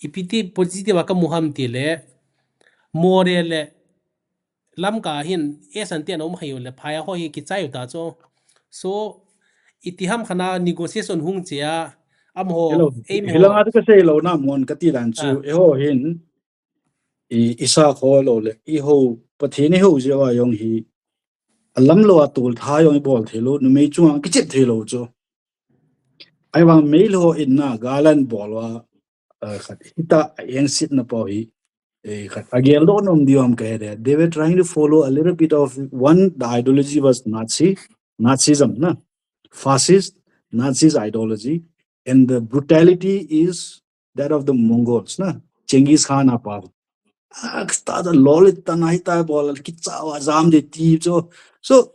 Ipi ti positive a ka mu ham ti le, Moreh le, Lamka hin, e san te na um hai u le, phaya ho hi kichai u ta chu. So, iti ham khana negotiation hung che a, Amaho, hello. Ei mi hilanga ho. Ka sei lo na mon ka ti dan chu. Ah. Eiho hin, i, i sa kho lo le, eiho, Pathen eiho jeh a jong hi, a lam lo a tol tha jong i bol thei lo, numei chunga kichep thei lo chu. Ahivang Meitei ho in na, gal an bol a, uh, khat, hita a eng sit na pau hi, eh, khat, a gel do nom diu ham ka he de. They were trying to follow a little bit of one, the ideology was Nazi, Nazism, na, fascist, Nazis ideology, and the brutality is that of the Mongols, na, Genghis Khan a pau. Ah, kista da lolit ta na hita bol, kicha wa jam de ti cho. So,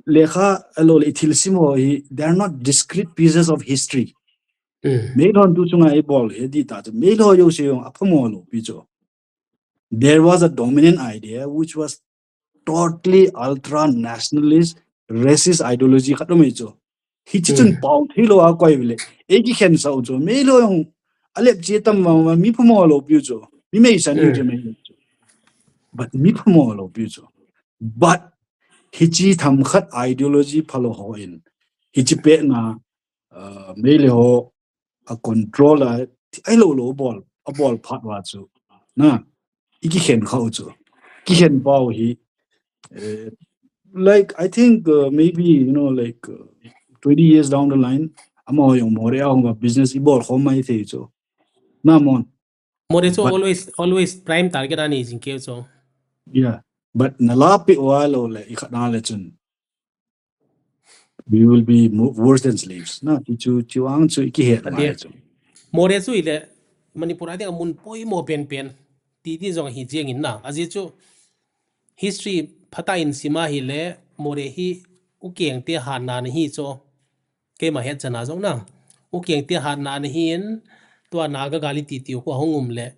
lekha, a lo le thil sim ho hi, they are not discrete pieces of history. Mm. Meitei ho tu chunga i bol he di ta chu. Meitei ho jouse jong a phamo lo pi chu. There was a dominant idea which was totally ultra nationalist, racist ideology khat um e chu. Hichi chun pau thei lo a koi vile. Ei kikhen sau chu. Meitei ho jong a lep che tam vang vang mi phamo lo pi chu. Mi mei san pi chu Meitei ho chu. But mi phamo lo pi chu. But hichi themkhat ideology phalo ho in. Hichi pet na, uh, Meitei ho a control a, ai lo lo bol, a bol phat va chu. Na, i kikhen khau chu. Kikhen pau hi, eh, like, I think, uh, maybe, you know, like, uh, twenty years down the line, amaho jong Moreh a hung va business i bol khom mai thei chu. Na mon. Moreh chu always, always prime target ani jing keu chu. Yeah, but na la pi wa lo le, i khat na le chun. We will be mo-, worse than slaves. Na, ti chu, ti vang chu, i kihet ngai chu. Moreh chu i le, Manipur a ding a mun poimo pen pen. Ti ti jong hi jeng in na. Ajeh chu, history phatah in sim a hi le, Moreh hi, u keng te han na na hi chu. Keima het chana jong na. U keng te han na na hi in, tua Naga gal i ti ti u khu a hung um le.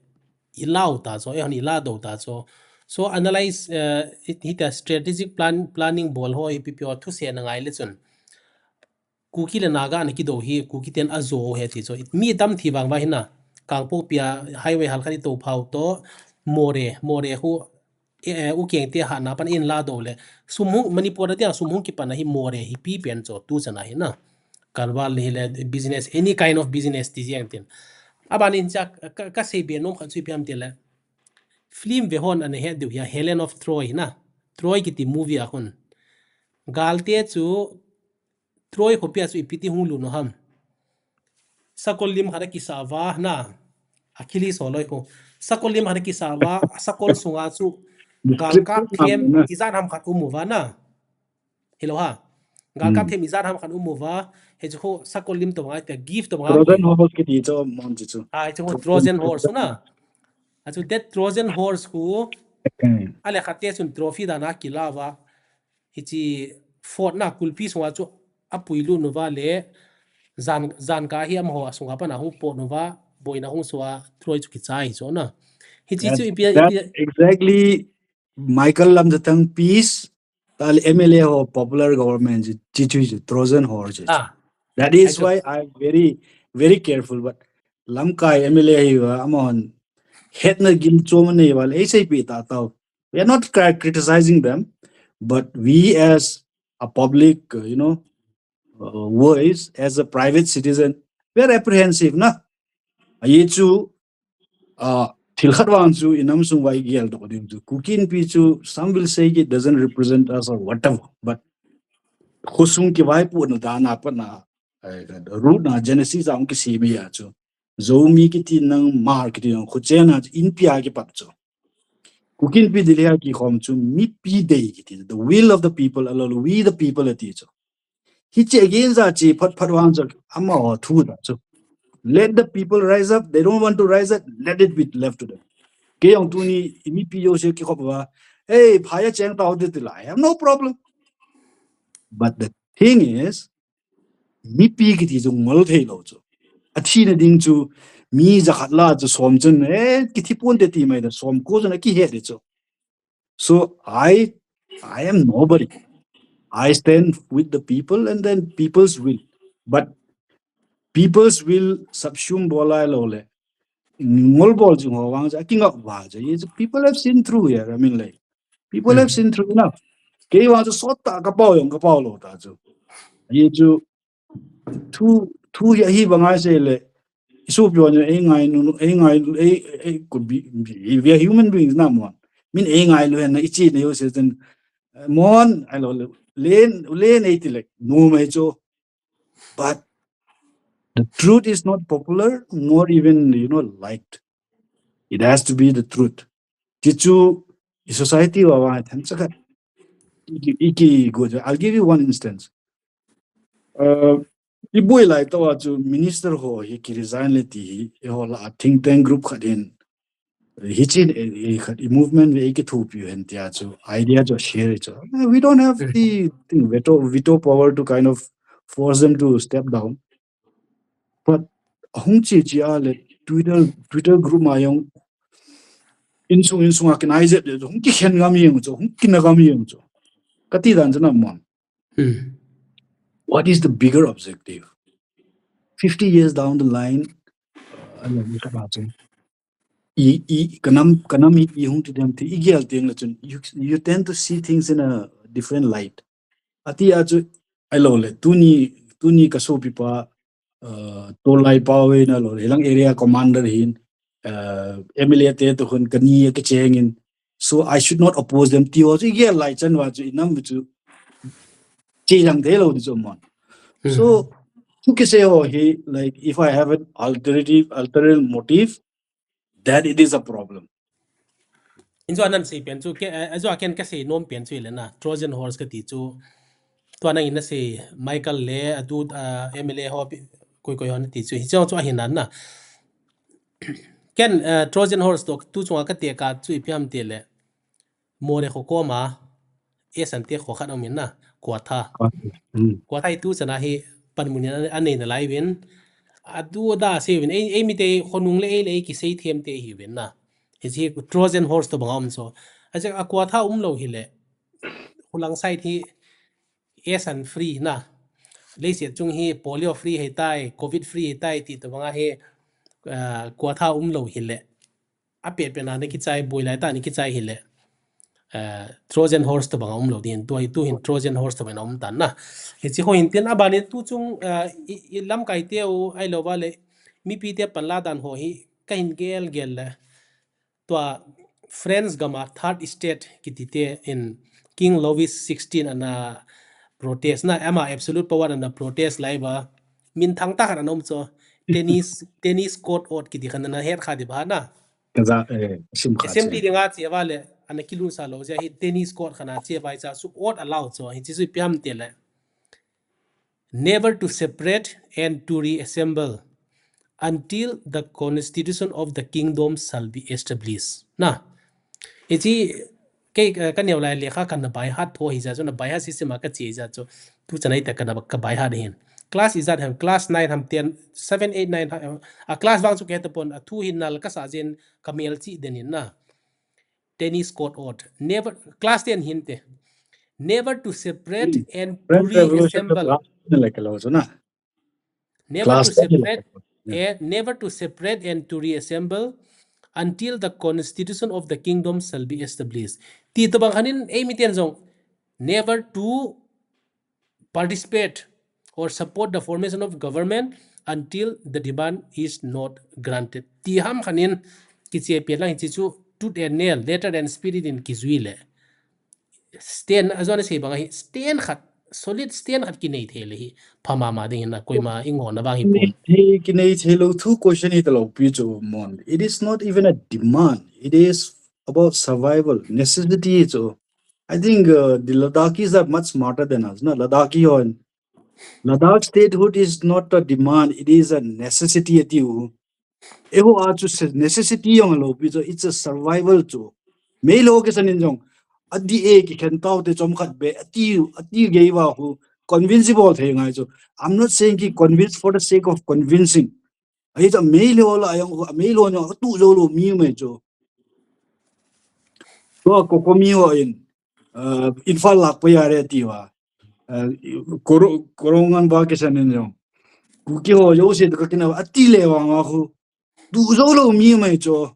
I lau ta chu, ei hon i la do ta chu. So analyze, eh, hi, hita strategic plan, planning bol ho hi P P O thu se na ngai le chun. Kuki le Naga na kido hi, Kuki ten a jo he ti chu. Mi tam thi vang va hi na. Kangpokpi a highway hal khat i to phau to, Moreh, Moreh khu, eh, eh, u keng te ha na pan in la do le. Sum hung, Manipur a tia sum hung kipan a hi Moreh hi pi pen chu, tu chana hi na. Karwar le hi le business, any kind of business ti jeng tin. A ban in cha ka, ka sei be nom khat chu i piam ti le. Film ve hon ana he diu hi a Helen of Troy na. Troy kiti movie a hun. Galte chu Troy khopi a chu ipi ti hung lut u ham. Sakol lim khat a kisa va na. Achilles ho loi khu. Sakol lim khat a kisa va, sakol sunga chu galkap them ijat ham khat um u va na. Hilou ha. Galkap them ijat ham khat um u va. Hichu khu sakol lim to bang a tia gift to bang a. Trojan horse kiti chu mon chu chu. Ah, hichu khu Trojan horse na. Achu that Trojan horse khu. Ale khat te chun trophy dan a kila va. Hichi fort na kulpi sunga chu a pui lut u va le jan, jan ka hi amaho a sunga pan a hung pot u va, boina hung sua Troy chu kichai chu na. Hichi chu ipi, ipi exactly Michael Lamjathang piece, tal M L A ho popular government chi, chi chu Trojan horse. Ah. That is why I'm very, very careful, but lamkai M L A hi va, amahon hetna gil chom nei va, ei sei pi ta tau. We are not cri-, criticizing them, but we as a public, uh, you know, uh, voice, as a private citizen, we are apprehensive, na. Ahi chu, uh, thil khat vang chu, i nam sung vai gel doh ding chu. Kuki Inpi chu, some will say it doesn't represent us or whatever, but khosung kivaipohna dan a pat na, eh, root na, genesis a hung kisem a chu. Zomi kiti nang, Hmar kiti nang, khochen a chu, Inpi a kipat chu. Kuki Inpi Delhi a kikhom chu mipi dei kiti, the will of the people, a lo le we the people ati chu. Hiche against a che phat phat vang chu amaho thu ta chu. Let the people rise up, they don't want to rise up, let it be left to them. Kei jong tuni i mipi jouse kikhop va, hey, phai a cheng tau te ti lai, I have no problem. But the thing is, mipi kiti chu ngol thei lou chu. A thina ding chu mi jakhat la chu som chun, eh, kithi pon te ti mai da som ko chun a kihe de chu. So I, I am nobody. I stand with the people and then people's will. But people's will subsume bol a lo le. Ngol bol jing ho vang chu a kingap va chu. Ye chu people have seen through here. I mean, like, people have seen through enough. Kei vang chu sot ta ka pau jong ka pau lou ta chu. Ye chu thu thu hi ahi banga sei le, isu pio ne, ei ngai nu, ei ngai, ei, ei, could be, we are human beings na mon. Min ei ngai lu hen na ichi ne yo se ten, mon, ai lo le, len, len ei ti le, nu mai cho. But the truth is not popular, nor even, you know, liked. It has to be the truth. Ti chu, i society wa wa, them sa khat. Iki, iki go, I'll give you one instance. Uh, i boi lai to wa chu minister ho hi ki resign le ti hi, e ho la think tank group khat hin. Hi chin e, e khat i movement ve ki thu pi hen tia chu, idea chu share chu. Uh, we don't have the thing, veto, veto power to kind of force them to step down. But hung chi chi a le Twitter, Twitter group ma yong insung, insung a kin ai zet le hung ki khen ngam yeng chu, hung ki na ngam yeng chu. Ka ti dan chu na mon. Hmm. What is the bigger objective? Fifty years down the line, uh, I love you, Kabaching. I, i, kanam, kanam i, i hung ti dem ti, i gel tiang la chun, you, you tend to see things in a different light. Ati a chu, ai lo le, tuni, tuni ka sopi pa, uh, Tolai pa we na lo, helang area commander hin, uh, M L A te to hun kani a kicheng in. So I should not oppose them. Ti ho chu, i gel lai chan wa chu, i nam chu, chi lang te lo ni chu mon. So, chu ki se ho hi, like, if I have an alternative, ulterior motive, then it is a problem. In chu anan sei pen chu, ke, eh, chu a ken ka sei nom pen chu le na, Trojan horse ka ti chu. Tua nang in na sei Michael le, a du, ah, M L A ho pi, koi koi ho na ti chu. Hi chu chu a hin nan na. Ken, eh, Trojan horse to, tu chunga ka te ka chu i piam te le. More kho koma, e san te kho khat om in na, Kwatha. Mm. Kwatha i tu chana hi panmun in a, a nei na lai vin. A du da sei vin, ei, ei mi te kho nung le ei le ei ki sei them te hi vin na. Hi chi Trojan horse to bang om so. A che a Kwatha um lo hi le. Hulang side hi e san free na. Leiset chung hi polio free hei tai, covid free hei tai ti to bang a hi, ah, Kwatha um lo hi le. A pe pe na ni kichai boi lai ta ni kichai hi le. Eh, Trojan horse to bang a um lo din, tu, tu hin Trojan horse to bang a um tan na. Hi chi ho hin tin a ban in tu chung, eh, i, i lamkai te u, ai lo va le, mipi te pan la dan ho hi, ka hin gel gel le. Tua France gama third estate kiti te in King Louis sixteen ana protest na, ama absolute power ana protest lai va. Min thang ta khat ana um cho. Tennis, tennis court ot kiti khan ana het kha di ba na. Ka za, eh, sim kha Assembly che. Dinga che va le, ana kilun sa lo je hi tennis court khana che vai cha su ot allow cho, hi chi su piam te le. Never to separate and to reassemble until the constitution of the kingdom shall be established. Na. Hi chi, kei, eh, ka neo lai lekha kan na by heart tho hi ja chu, na by heart system a ka che ja chu. Tu chanai ta ka na ka by heart hin. Class ijat ham, class nine ham, ten, seven, eight, nine ham, a class vang chu ke ta pon, a thu hin nal ka sa jin ka mel chi den in na. Tennis court ot. Never, class ten hin te. Never to separate and to reassemble. Like a law, na. Never to separate, eh, never to separate and to reassemble until the constitution of the kingdom shall be established. Ti to bang khanin, ei mi ten jong, never to participate or support the formation of government until the demand is not granted. Ti ham khanin, kiche pian lang hi chi chu, tooth and nail, letter and spirit in kijui le. Stand, a zona sei bang hi, stand khat, solid stand khat kinei thei le hi, pha mama ding hin na, koima i ngona bang hi pon. Kinei thei lo thu question hi ta lo pi chu mon. It is not even a demand. It is about survival, necessity chu. I think, uh, the Ladakhis are much smarter than us. Na Ladakhi ho, Ladakh statehood is not a demand, it is a necessity ati u. Eiho a chu se-, necessity jong lo pi chu, it's a survival chu. Meilhei kisan in jong, a D A kikhen tau te chom khat be, ati, ati gei va hu, convince bol thei ngai chu. I'm not saying ki convince for the sake of convincing. Ahi chu meilhei la jong, meilhei jong, tu jo lo mi mai chu. Tua COCOMI ho in, uh, Imphal lak pa ya re ti va. Uh, koro, korongan ba ke san in jong. Kuki ho jo se ka kina ati le wa nga khu. Tu jo lo mi mai cho.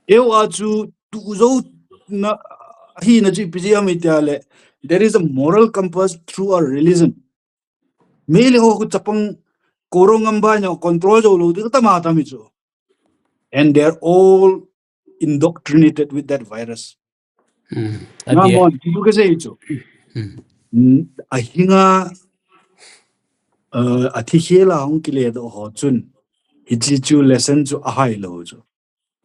Eiho a chu tu jo na hi na chi pi ji a mi tia le. There is a moral compass through our religion. Meilhei ho khu chapang Koro ngam ba nyo control jo lo di ka tama tami chu. And they're all indoctrinated with that virus. Hmm. Na Adi. Mon, kitu ka sei chu. Hmm. Mm, a hinga, uh, a thi khela hung kile do ho chun. Hichi chu lesson chu a hai lo chu.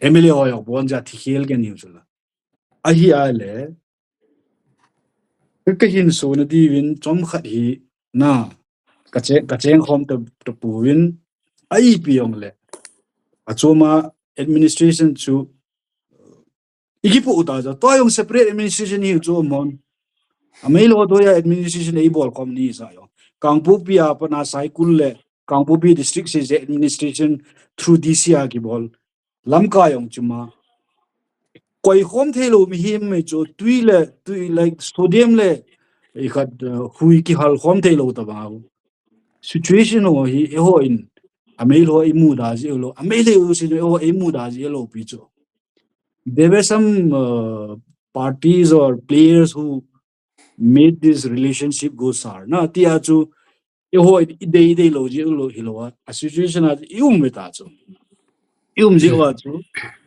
M L A ho yok bon ja thi khel ke niu chu la. A hi a le. Ka hin so na di win chom khat hi na. Ka che, ka cheng khom ta, ta pu win. A ipi yong le. A choma administration chu. Iki pu uta ja. To yong separate administration hi chu mon. A mei lo to ya administration ei bol khom ni sa yong. Kangpokpi a pa na Saikul le. Kangpokpi district se je administration through D C a ki bol. Lamka yong chuma. Koi khom thei lo mi him me chu tui le, tui like sodium le. I khat, uh, hui ki hal khom thei lo ta ba. Situation ho hi, e ho in. A mei lo i mu da ji lo. A mei le u si e ho i mu da ji lo pi chu. There were some, uh, parties or players who made this relationship go sour. Na, ti a chu, e ho i dei, i dei lo ji lo hi lo a. A situation a, i um ve ta chu. I um ji wa chu.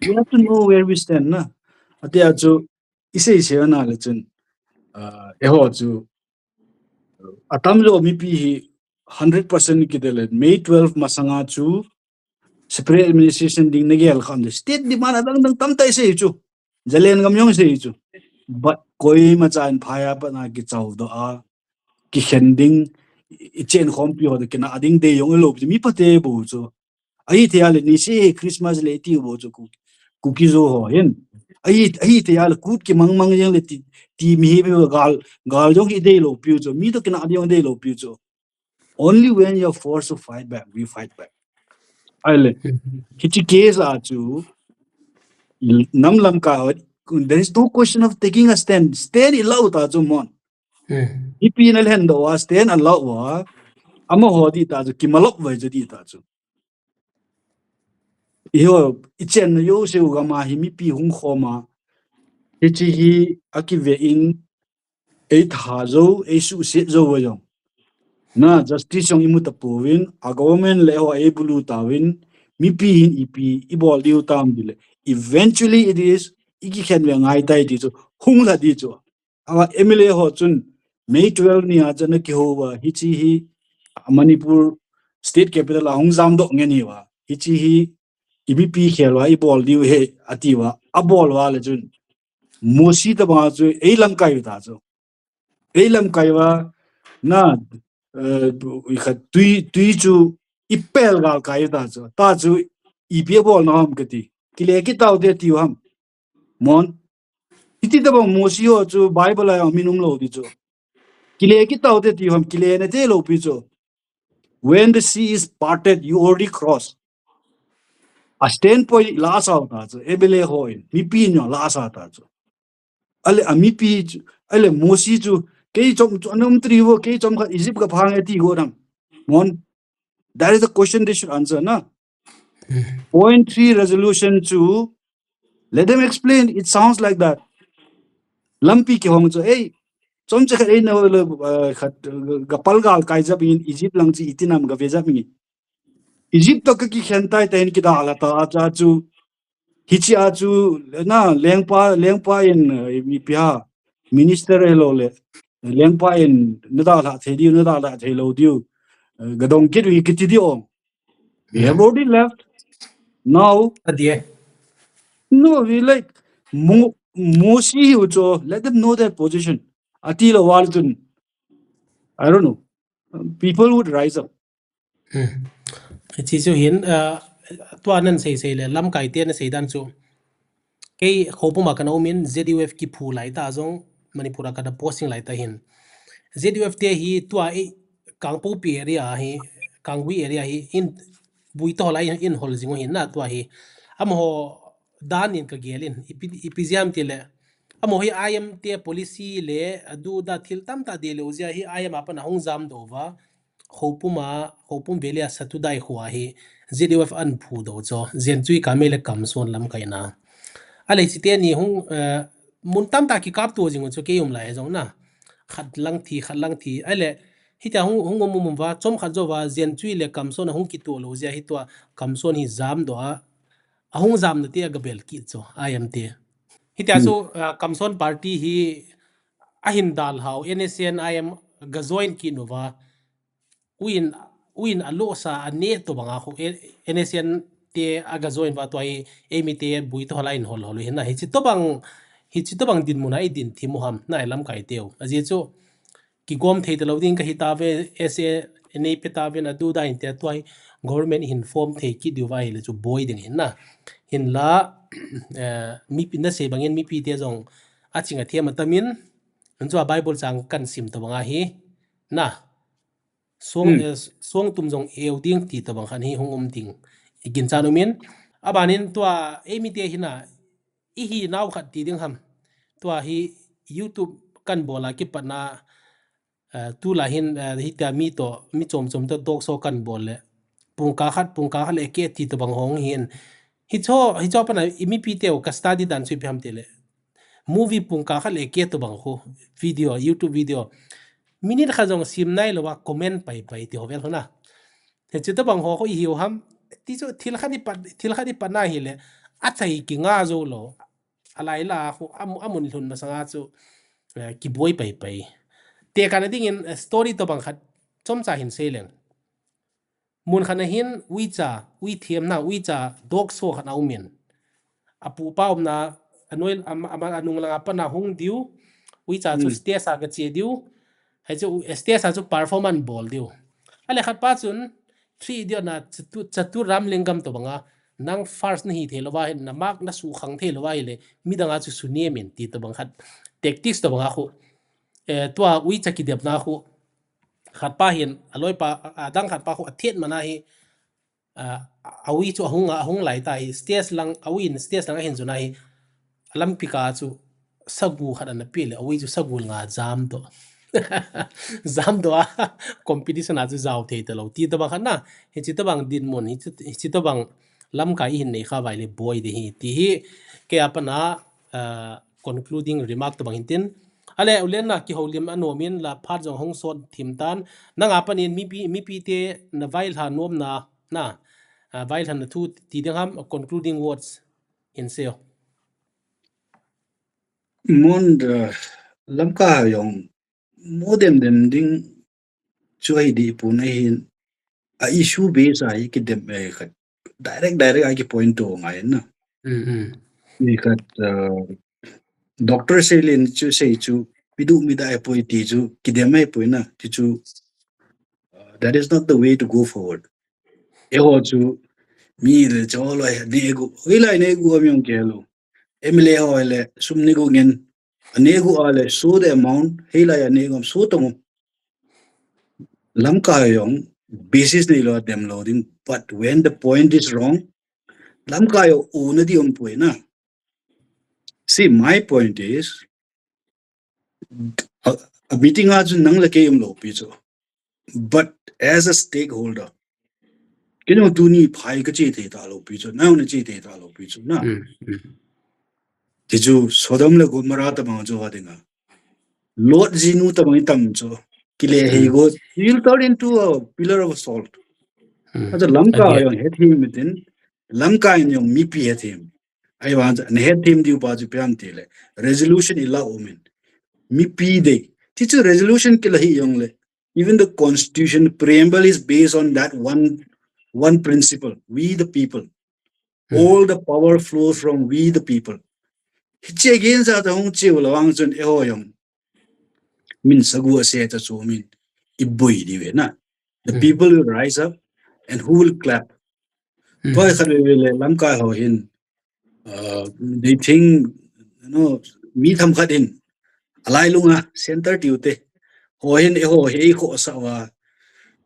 We have to know where we stand na. A ti a chu, i sei sei na le chun. Uh, e ho chu. A tam jo mipi hi hundred percent ki de le. May twelve masanga chu. Separate administration ding na gel kham de. State demand a dang dang tam tai sei chu. Jalen gam yong sei chu. But koi ma chan phaya pa na ki chau do a. Ki khen ding, i chen khom pi ho de ki na ding de yong lo mi pa te bo chu. Ahi thei a le ni se Christmas le ti bo chu ku, ku ki zo ho hin. Ahi, ahi thei a le kut ki mang mang jeng le ti, ti mi hi gal, gal jong hi dei lo piu chu. Mi to ki na jong dei lo piu chu. Only when you're forced to fight back, we fight back. Ai le, hichi case a chu, nam lam ka, there is no question of taking a stand. Stand i lau ta chu mon. Hmm. Ipi na len do wa stand a lau wa. Ama ho di ta chu, ki malop vai chu di ta chu. I ho, i chen na yo se u gama hi mipi hung khoma. Hichi hi a ki ve in, ei tha zo, ei su se zo wa yong. Na justice yong i mu ta pu win, a government le ho ei bulu ta win, mipi hin ipi, i bol diu tam di le. Eventually it is, i ki khen ve ngai tai di chu, hung la di chu. Awa M L A ho chun May twelve ni a chana ki ho wa hichi hi Manipur state capital a hung jam do nge ni wa hichi hi i mipi khel wa i bol diu he ati wa a bol wa le chun Mosi ta ba chu ei lam kai ta chu ei lam kai wa na eh, i kha tui tui chu i pel gal kai ta chu ta chu ipi a bol na ham kati kile ki tau te ti ham Mon. Iti ta bang Mosi ho chu Bible a min um lo di chu. Kile ki tau te ti ham kile na te lo pi chu. When the sea is parted, you already cross. A standpoint la sa ta chu. M L A ho in. Mipi nyo la sa ta chu. Ale a mipi chu. Ale Mosi chu. Kei chom chu anum tri ho. Kei chom kha Egypt ka phang e ti ho dam. Mon. That is the question they should answer, na? Point three resolution chu, let them explain. It sounds like that. Lampi ki hong chu, ei, chom che khat ei na le, eh, khat, eh, ga pal gal kai jap in Egypt lang chi itinam ga ve jap in. Egypt to ka ki khen tai ta hin ki da la ta cha chu. Hichi a chu na lengpa, lengpa in, eh, mi pia minister e lo le. Lengpa in na da la thei diu, na da la thei lo diu. Eh, ga dong kit wi kiti di ong. We have already left. Now, Adie. No, we like Mo Mosi hu cho, let them know their position. Ati lo wal chun. I don't know. People would rise up. Hmm. Chi chu hin, uh, tua nan sei sei le, lamkai te na sei dan chu. Kei Khoupum a kana um in Z U F ki phu lai ta jong, Manipur a kana posting lai ta hin. Z U F te hi tua ei Kangpokpi area hi, Kangui area hi, in bui to lai in hol jing u hin na tua hi. Amaho dan in ka gel in, ipi, ipi jam ti le. Amaho hi I M te policy le, adu da thil tam ta de le u jia hi I M a pan a hung jam do va. Khoupum a, Khoupum vele a Satudai khua hi Z U F an phu do cho, zen chui ka me le kam son lam kai na. A le chi te ni hung, eh, mun tam ta ki kap tu jing cho ke um lai jong na. Khat lang thi, khat lang thi. A le, Hitia hung, hung um um va, chomkhat jou va, Jen Chui le Kamson ahung kitoh lou jeh a hitia Kamson hi jamdoh a, ahung jamna te a gabel kit chu, I M te. Hitia chu, ah, Kamson party hi ahin dalhau, N S C N I M gajoin kit uva, uin, uin alosa ane tobang a khu, N S C N te agajoin uva tua hi, eimi te bui toh la in hol hol u hin na, hichi tobang, hichi tobang dinmun a idin thim u ham, na lamkai teu. Ajeh chu, kigom thei talou ding kahi tave, S A nei pe tave na du da in te tua hi government hin form thei kit diu va hile chu boi ding hin na. Hinla, eh, mipi na sei bangin mipi te jong aching athem atamin, an chu a Bible chang kan sim tobang ahi, na. Song, eh, song tum jong eu ding ti tobang khan hi hung um ding. Igin chan umin, abanin tua eimi te hin na, ihi nau khat ti ding ham. Tua hi YouTube kan bol a kipatna, eh, tulai hin, eh, hitia mi toh, mi chom chom toh talk show kan bol le. Pungkah khat, pungkah khat le ke ti tobang hung hin. Hicho, hicho pana i mipi teu ka study dan chu ipi ham tile. Movie pungkah khat le ke tobang khu, video, YouTube video. Minute khat jong sim nailouva comment pai pai ti ho vel khu na. Hichi tobang ho khu ihiu ham, ti chu thil khat ipat, thil khat ipat na hile, achai kinga jou lou. Alai la khu, am-, amun lhun masanga chu, eh, kiboi pai pai. Tekahna dingin, eh, story tobang khat, chomcha hin sei leng. Mun khat na hin, uicha, ui themna, uicha, talk show khat aumin. Apu pa umna, anoi, am-, am-, anung langa pana hung diu, uicha chu stage a gache diu, hichu, stage a chu performance bol diu. Ale khat pa chun, Three Idiot na chatu, chatu Ramlingam tobang a, nang first nahi thei louva hin, na mark na sukhang thei louva hile, midang a chu sunem in ti tobang khat, tactics tobang a khu, eh, tua uicha kidepna khu, khat pa hin, aloi pa, a, adang khat pa khu athet mana hi, a, aui chu ahung, ahung lai ta hi, stage lang, aui in stage lang ahin jun a hi, alampi ka chu sagu khat ana pe le, aui chu sagu nga jamdoh. Jamdoh a, competition a chu jao thei talou. Ti tobang khat na, hichi tobang dinmun, hichi, hichi tobang lamkai ihin nei kha vai le boi de hi. Ti hi, kei a pana, a, concluding remark tobang hin tin. Ale, ulen na kihoulim anom in la phat jong hung sot thim tan. Nang a panin mipi, mipi te na vailha nomna, na, a, vailhahna thu ti ding ham, concluding words hin seiyo. Mon, uh, lamkai jong, mo dem dem ding chu ahi di pun ahin, a issue base a hi kidem, eh, khat. Direct, direct a ki point to ngai na. Mm, mm. Ni khat, uh, Doctor Selen chu sei chu, pidu mi da e poi ti chu, kidem e poi na, ti chu, uh, that is not the way to go forward. Eiho chu, mi le cho lo e, ne gu, oi lai ne gu am yong ke lo. M L A ho le, sum ne gu ngen, a ne gu a le, show the amount, hei lai a ne gu am, show tong. Lamkai jong, basis nei lo, dem lo ding, but when the point is wrong, lamkai jong, u na di um poi na. See, my point is, a, a meeting a chu nang le kei um lo pi chu. But as a stakeholder, kei jong tuni phai ka che thei ta lo pi chu, nang na che thei ta lo pi chu, na. Mm, mm. Ti chu Sodom le Gomorrah tobang chu ha dinga. Lot jinu tobang tam chu. Kile hei go, he will turn into a pillar of salt. Mm. Achu lamkai jong hethem mitin, lamkai jong mipi hethem. Ahivang chu, na hethem diu pa chu ipi ham tile. Resolution i la umin. Mipi dei. Ti chu resolution kila hi jong le. Even the constitution preamble is based on that one, one principle. We the people. All the power flows from we the people. Hiche against a hung cheu la vang chun eiho jong. Min sagu ase ta chu min i boi di ve na. The people will rise up and who will clap. Tua khat ve ve le lamkai ho hin, uh, they think, you know, mi tham khat hin, alai lunga, center tiu te. Ho hin eiho, hei kho sa wa,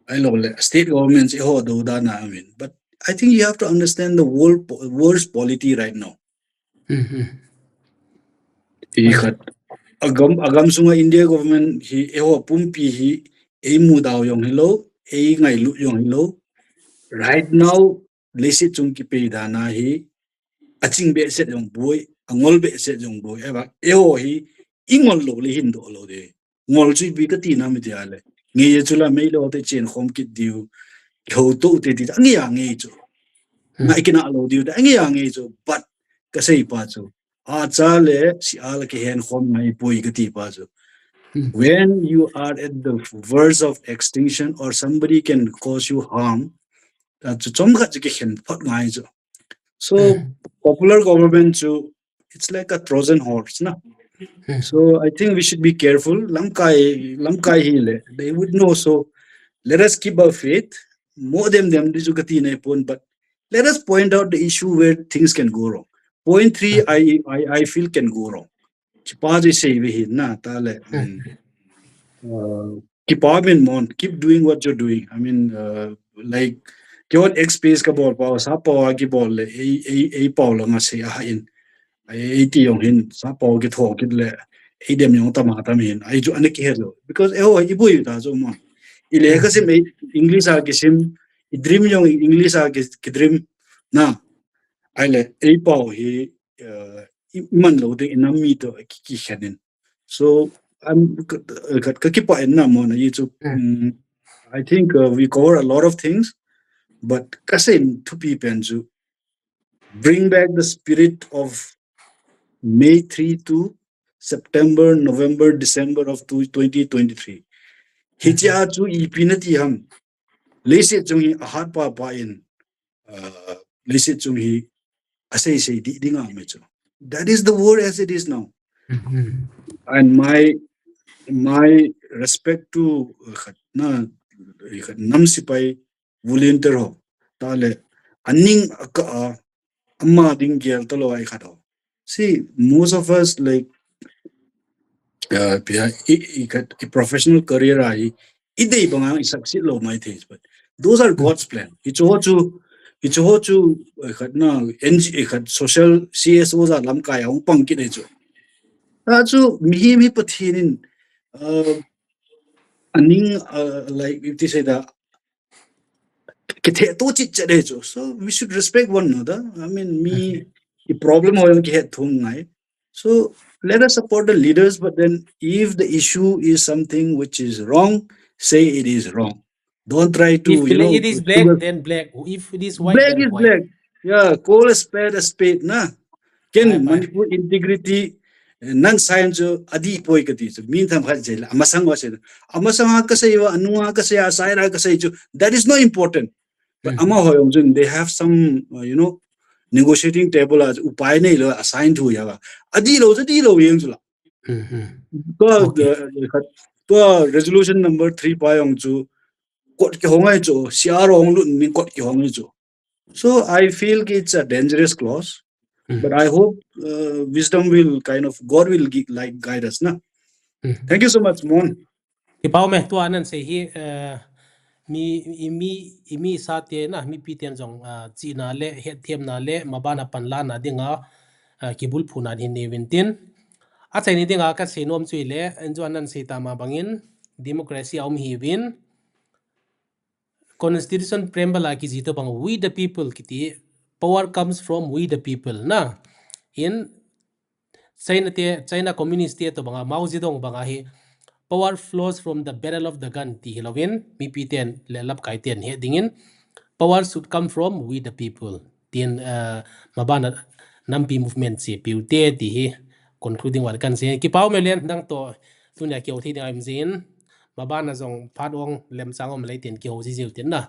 ai lo le, state government eiho do da na, I mean. But I think you have to understand the world, po- world's polity right now. Ti khat. Agam, agam sunga India government hi, eiho pumpi hi, ei mu dau jong hi lo, ei ngailu jong hi lo. Right now, leiset chung kipe dan a hi, aching behseh jong boi, angol behseh jong boi, eiva, eiho hi, ingol lo le hin do lo de. Ngol chu ipi ka ti na mi ti a le. Nge ye chu la mei lo te chen khom kit diu. Ho to te ti, ange ange chu. Na ikina lo diu, ange ange chu. But kasei pa chu. Acha le si ala ke hen khom ngai poi kati pa chu. When you are at the verge of extinction or somebody can cause you harm, ta chu chom khat chu kikhen phot ngai chu. So popular government chu, it's like a Trojan horse, na. So I think we should be careful. Lamkai, lamkai hi le, they would know. So let us keep our faith. Mo dem dem di chu kati nai pon, but let us point out the issue where things can go wrong. Point three, I, I, I feel can go wrong. Kipa ji sei ve hin na, ta le. Uh, kipa min mon, keep doing what you're doing. I mean, uh, like, kihon X space ka bol pa, sa pa ki bol le, ei, ei, ei pa la nga sei a in. Ei, ei ti yong hin, sa pa ki tho kit le, ei dem yong tama tam hin. Ai ju ana ki he lo. Because eh, oh, i bui ta jo mo. I le ka sim ei, English a ki sim, i dream yong English a ki, ki dream. Na, ai le, ei pa hi, uh, i man lo de, i nam mi to, ki, ki khen in. So, I'm, ka, ka, ka kipa in na mo na, i chu, mm, I think uh, we cover a lot of things, but ka sei thupi pen chu, bring back the spirit of May three to September, November, December of two, twenty twenty-three. Hichia chu ipi na ti ham. Leiset chung hi ahat pa pa in, uh, leiset chung hi asei sei di ding a me chu. That is the world as it is now. And my, my respect to, uh, khat na, khat nam sipai volunteer ho. Ta le, aning aka a, ama ding gel ta lo ai khat ho. See, most of us, like, uh, pia, i, i khat, i professional career ai, i dei banga i succeed lo mai thei, but those are God's plan. I chu ho chu, i chu ho chu, eh, khat na, N G, eh, khat social C S O za lamkai a hung pang kit ai chu. Ta chu, mihem hi Pathen in, uh, aning, uh, like, if they say that, kithe to chit chet ai chu. So we should respect one another. I mean, mi, i problem ho yong ki het thum ngai. So let us support the leaders, but then if the issue is something which is wrong, say it is wrong. Don't try to, if you know, it is black, then black. If it is white, black then is white. Black. Yeah, call a spade a spade, na. Ken Manipur integrity, eh, nan sign chu adi poi kati chu. Min tham khat jela, amasang wa se. Amasang ha ka sei wa, anu ha ka sei, asai ra ka sei chu. That is not important. But ama ho yong chun, they have some, uh, you know, negotiating table a upai nei lo, assign thu ya ba. Adi lo, adi lo yeng chu la. Tua, uh, khat, tua resolution number three pa yong chu, kot ki hong ai chu, C R hong lut min kot ki hong ai chu. So I feel it's a dangerous clause. But I hope uh, wisdom will kind of, God will gi- like guide us, na. Thank you so much, Mon. Kipau me, tua nan sei hi, uh, mi, i mi, i mi sa te na, mipi ten jong, uh, chihna le, hetthiamna le, maban a panlana dinga, uh, kibulphuna hin nei vin tin. Achaini dinga ka sei nom chu ile, en chu anan sei tama bangin, democracy a um hi vin, Constitution preamble a kiji to bang, "We the people," kiti, "Power comes from we the people," na. In China te, China Communist te to banga, Mao Zedong banga hi, "Power flows from the barrel of the gun," ti hi lovin, mipi ten le lamkai ten he dingin, "Power should come from we the people." Tin, uh, mabana nampi movement chi piu te ti hi concluding word kan sei. Kipau me len nang to tunia kio thi ding aim jin. Mabana jong phat ong lemchang om lei tin kiho ji jiu tin na.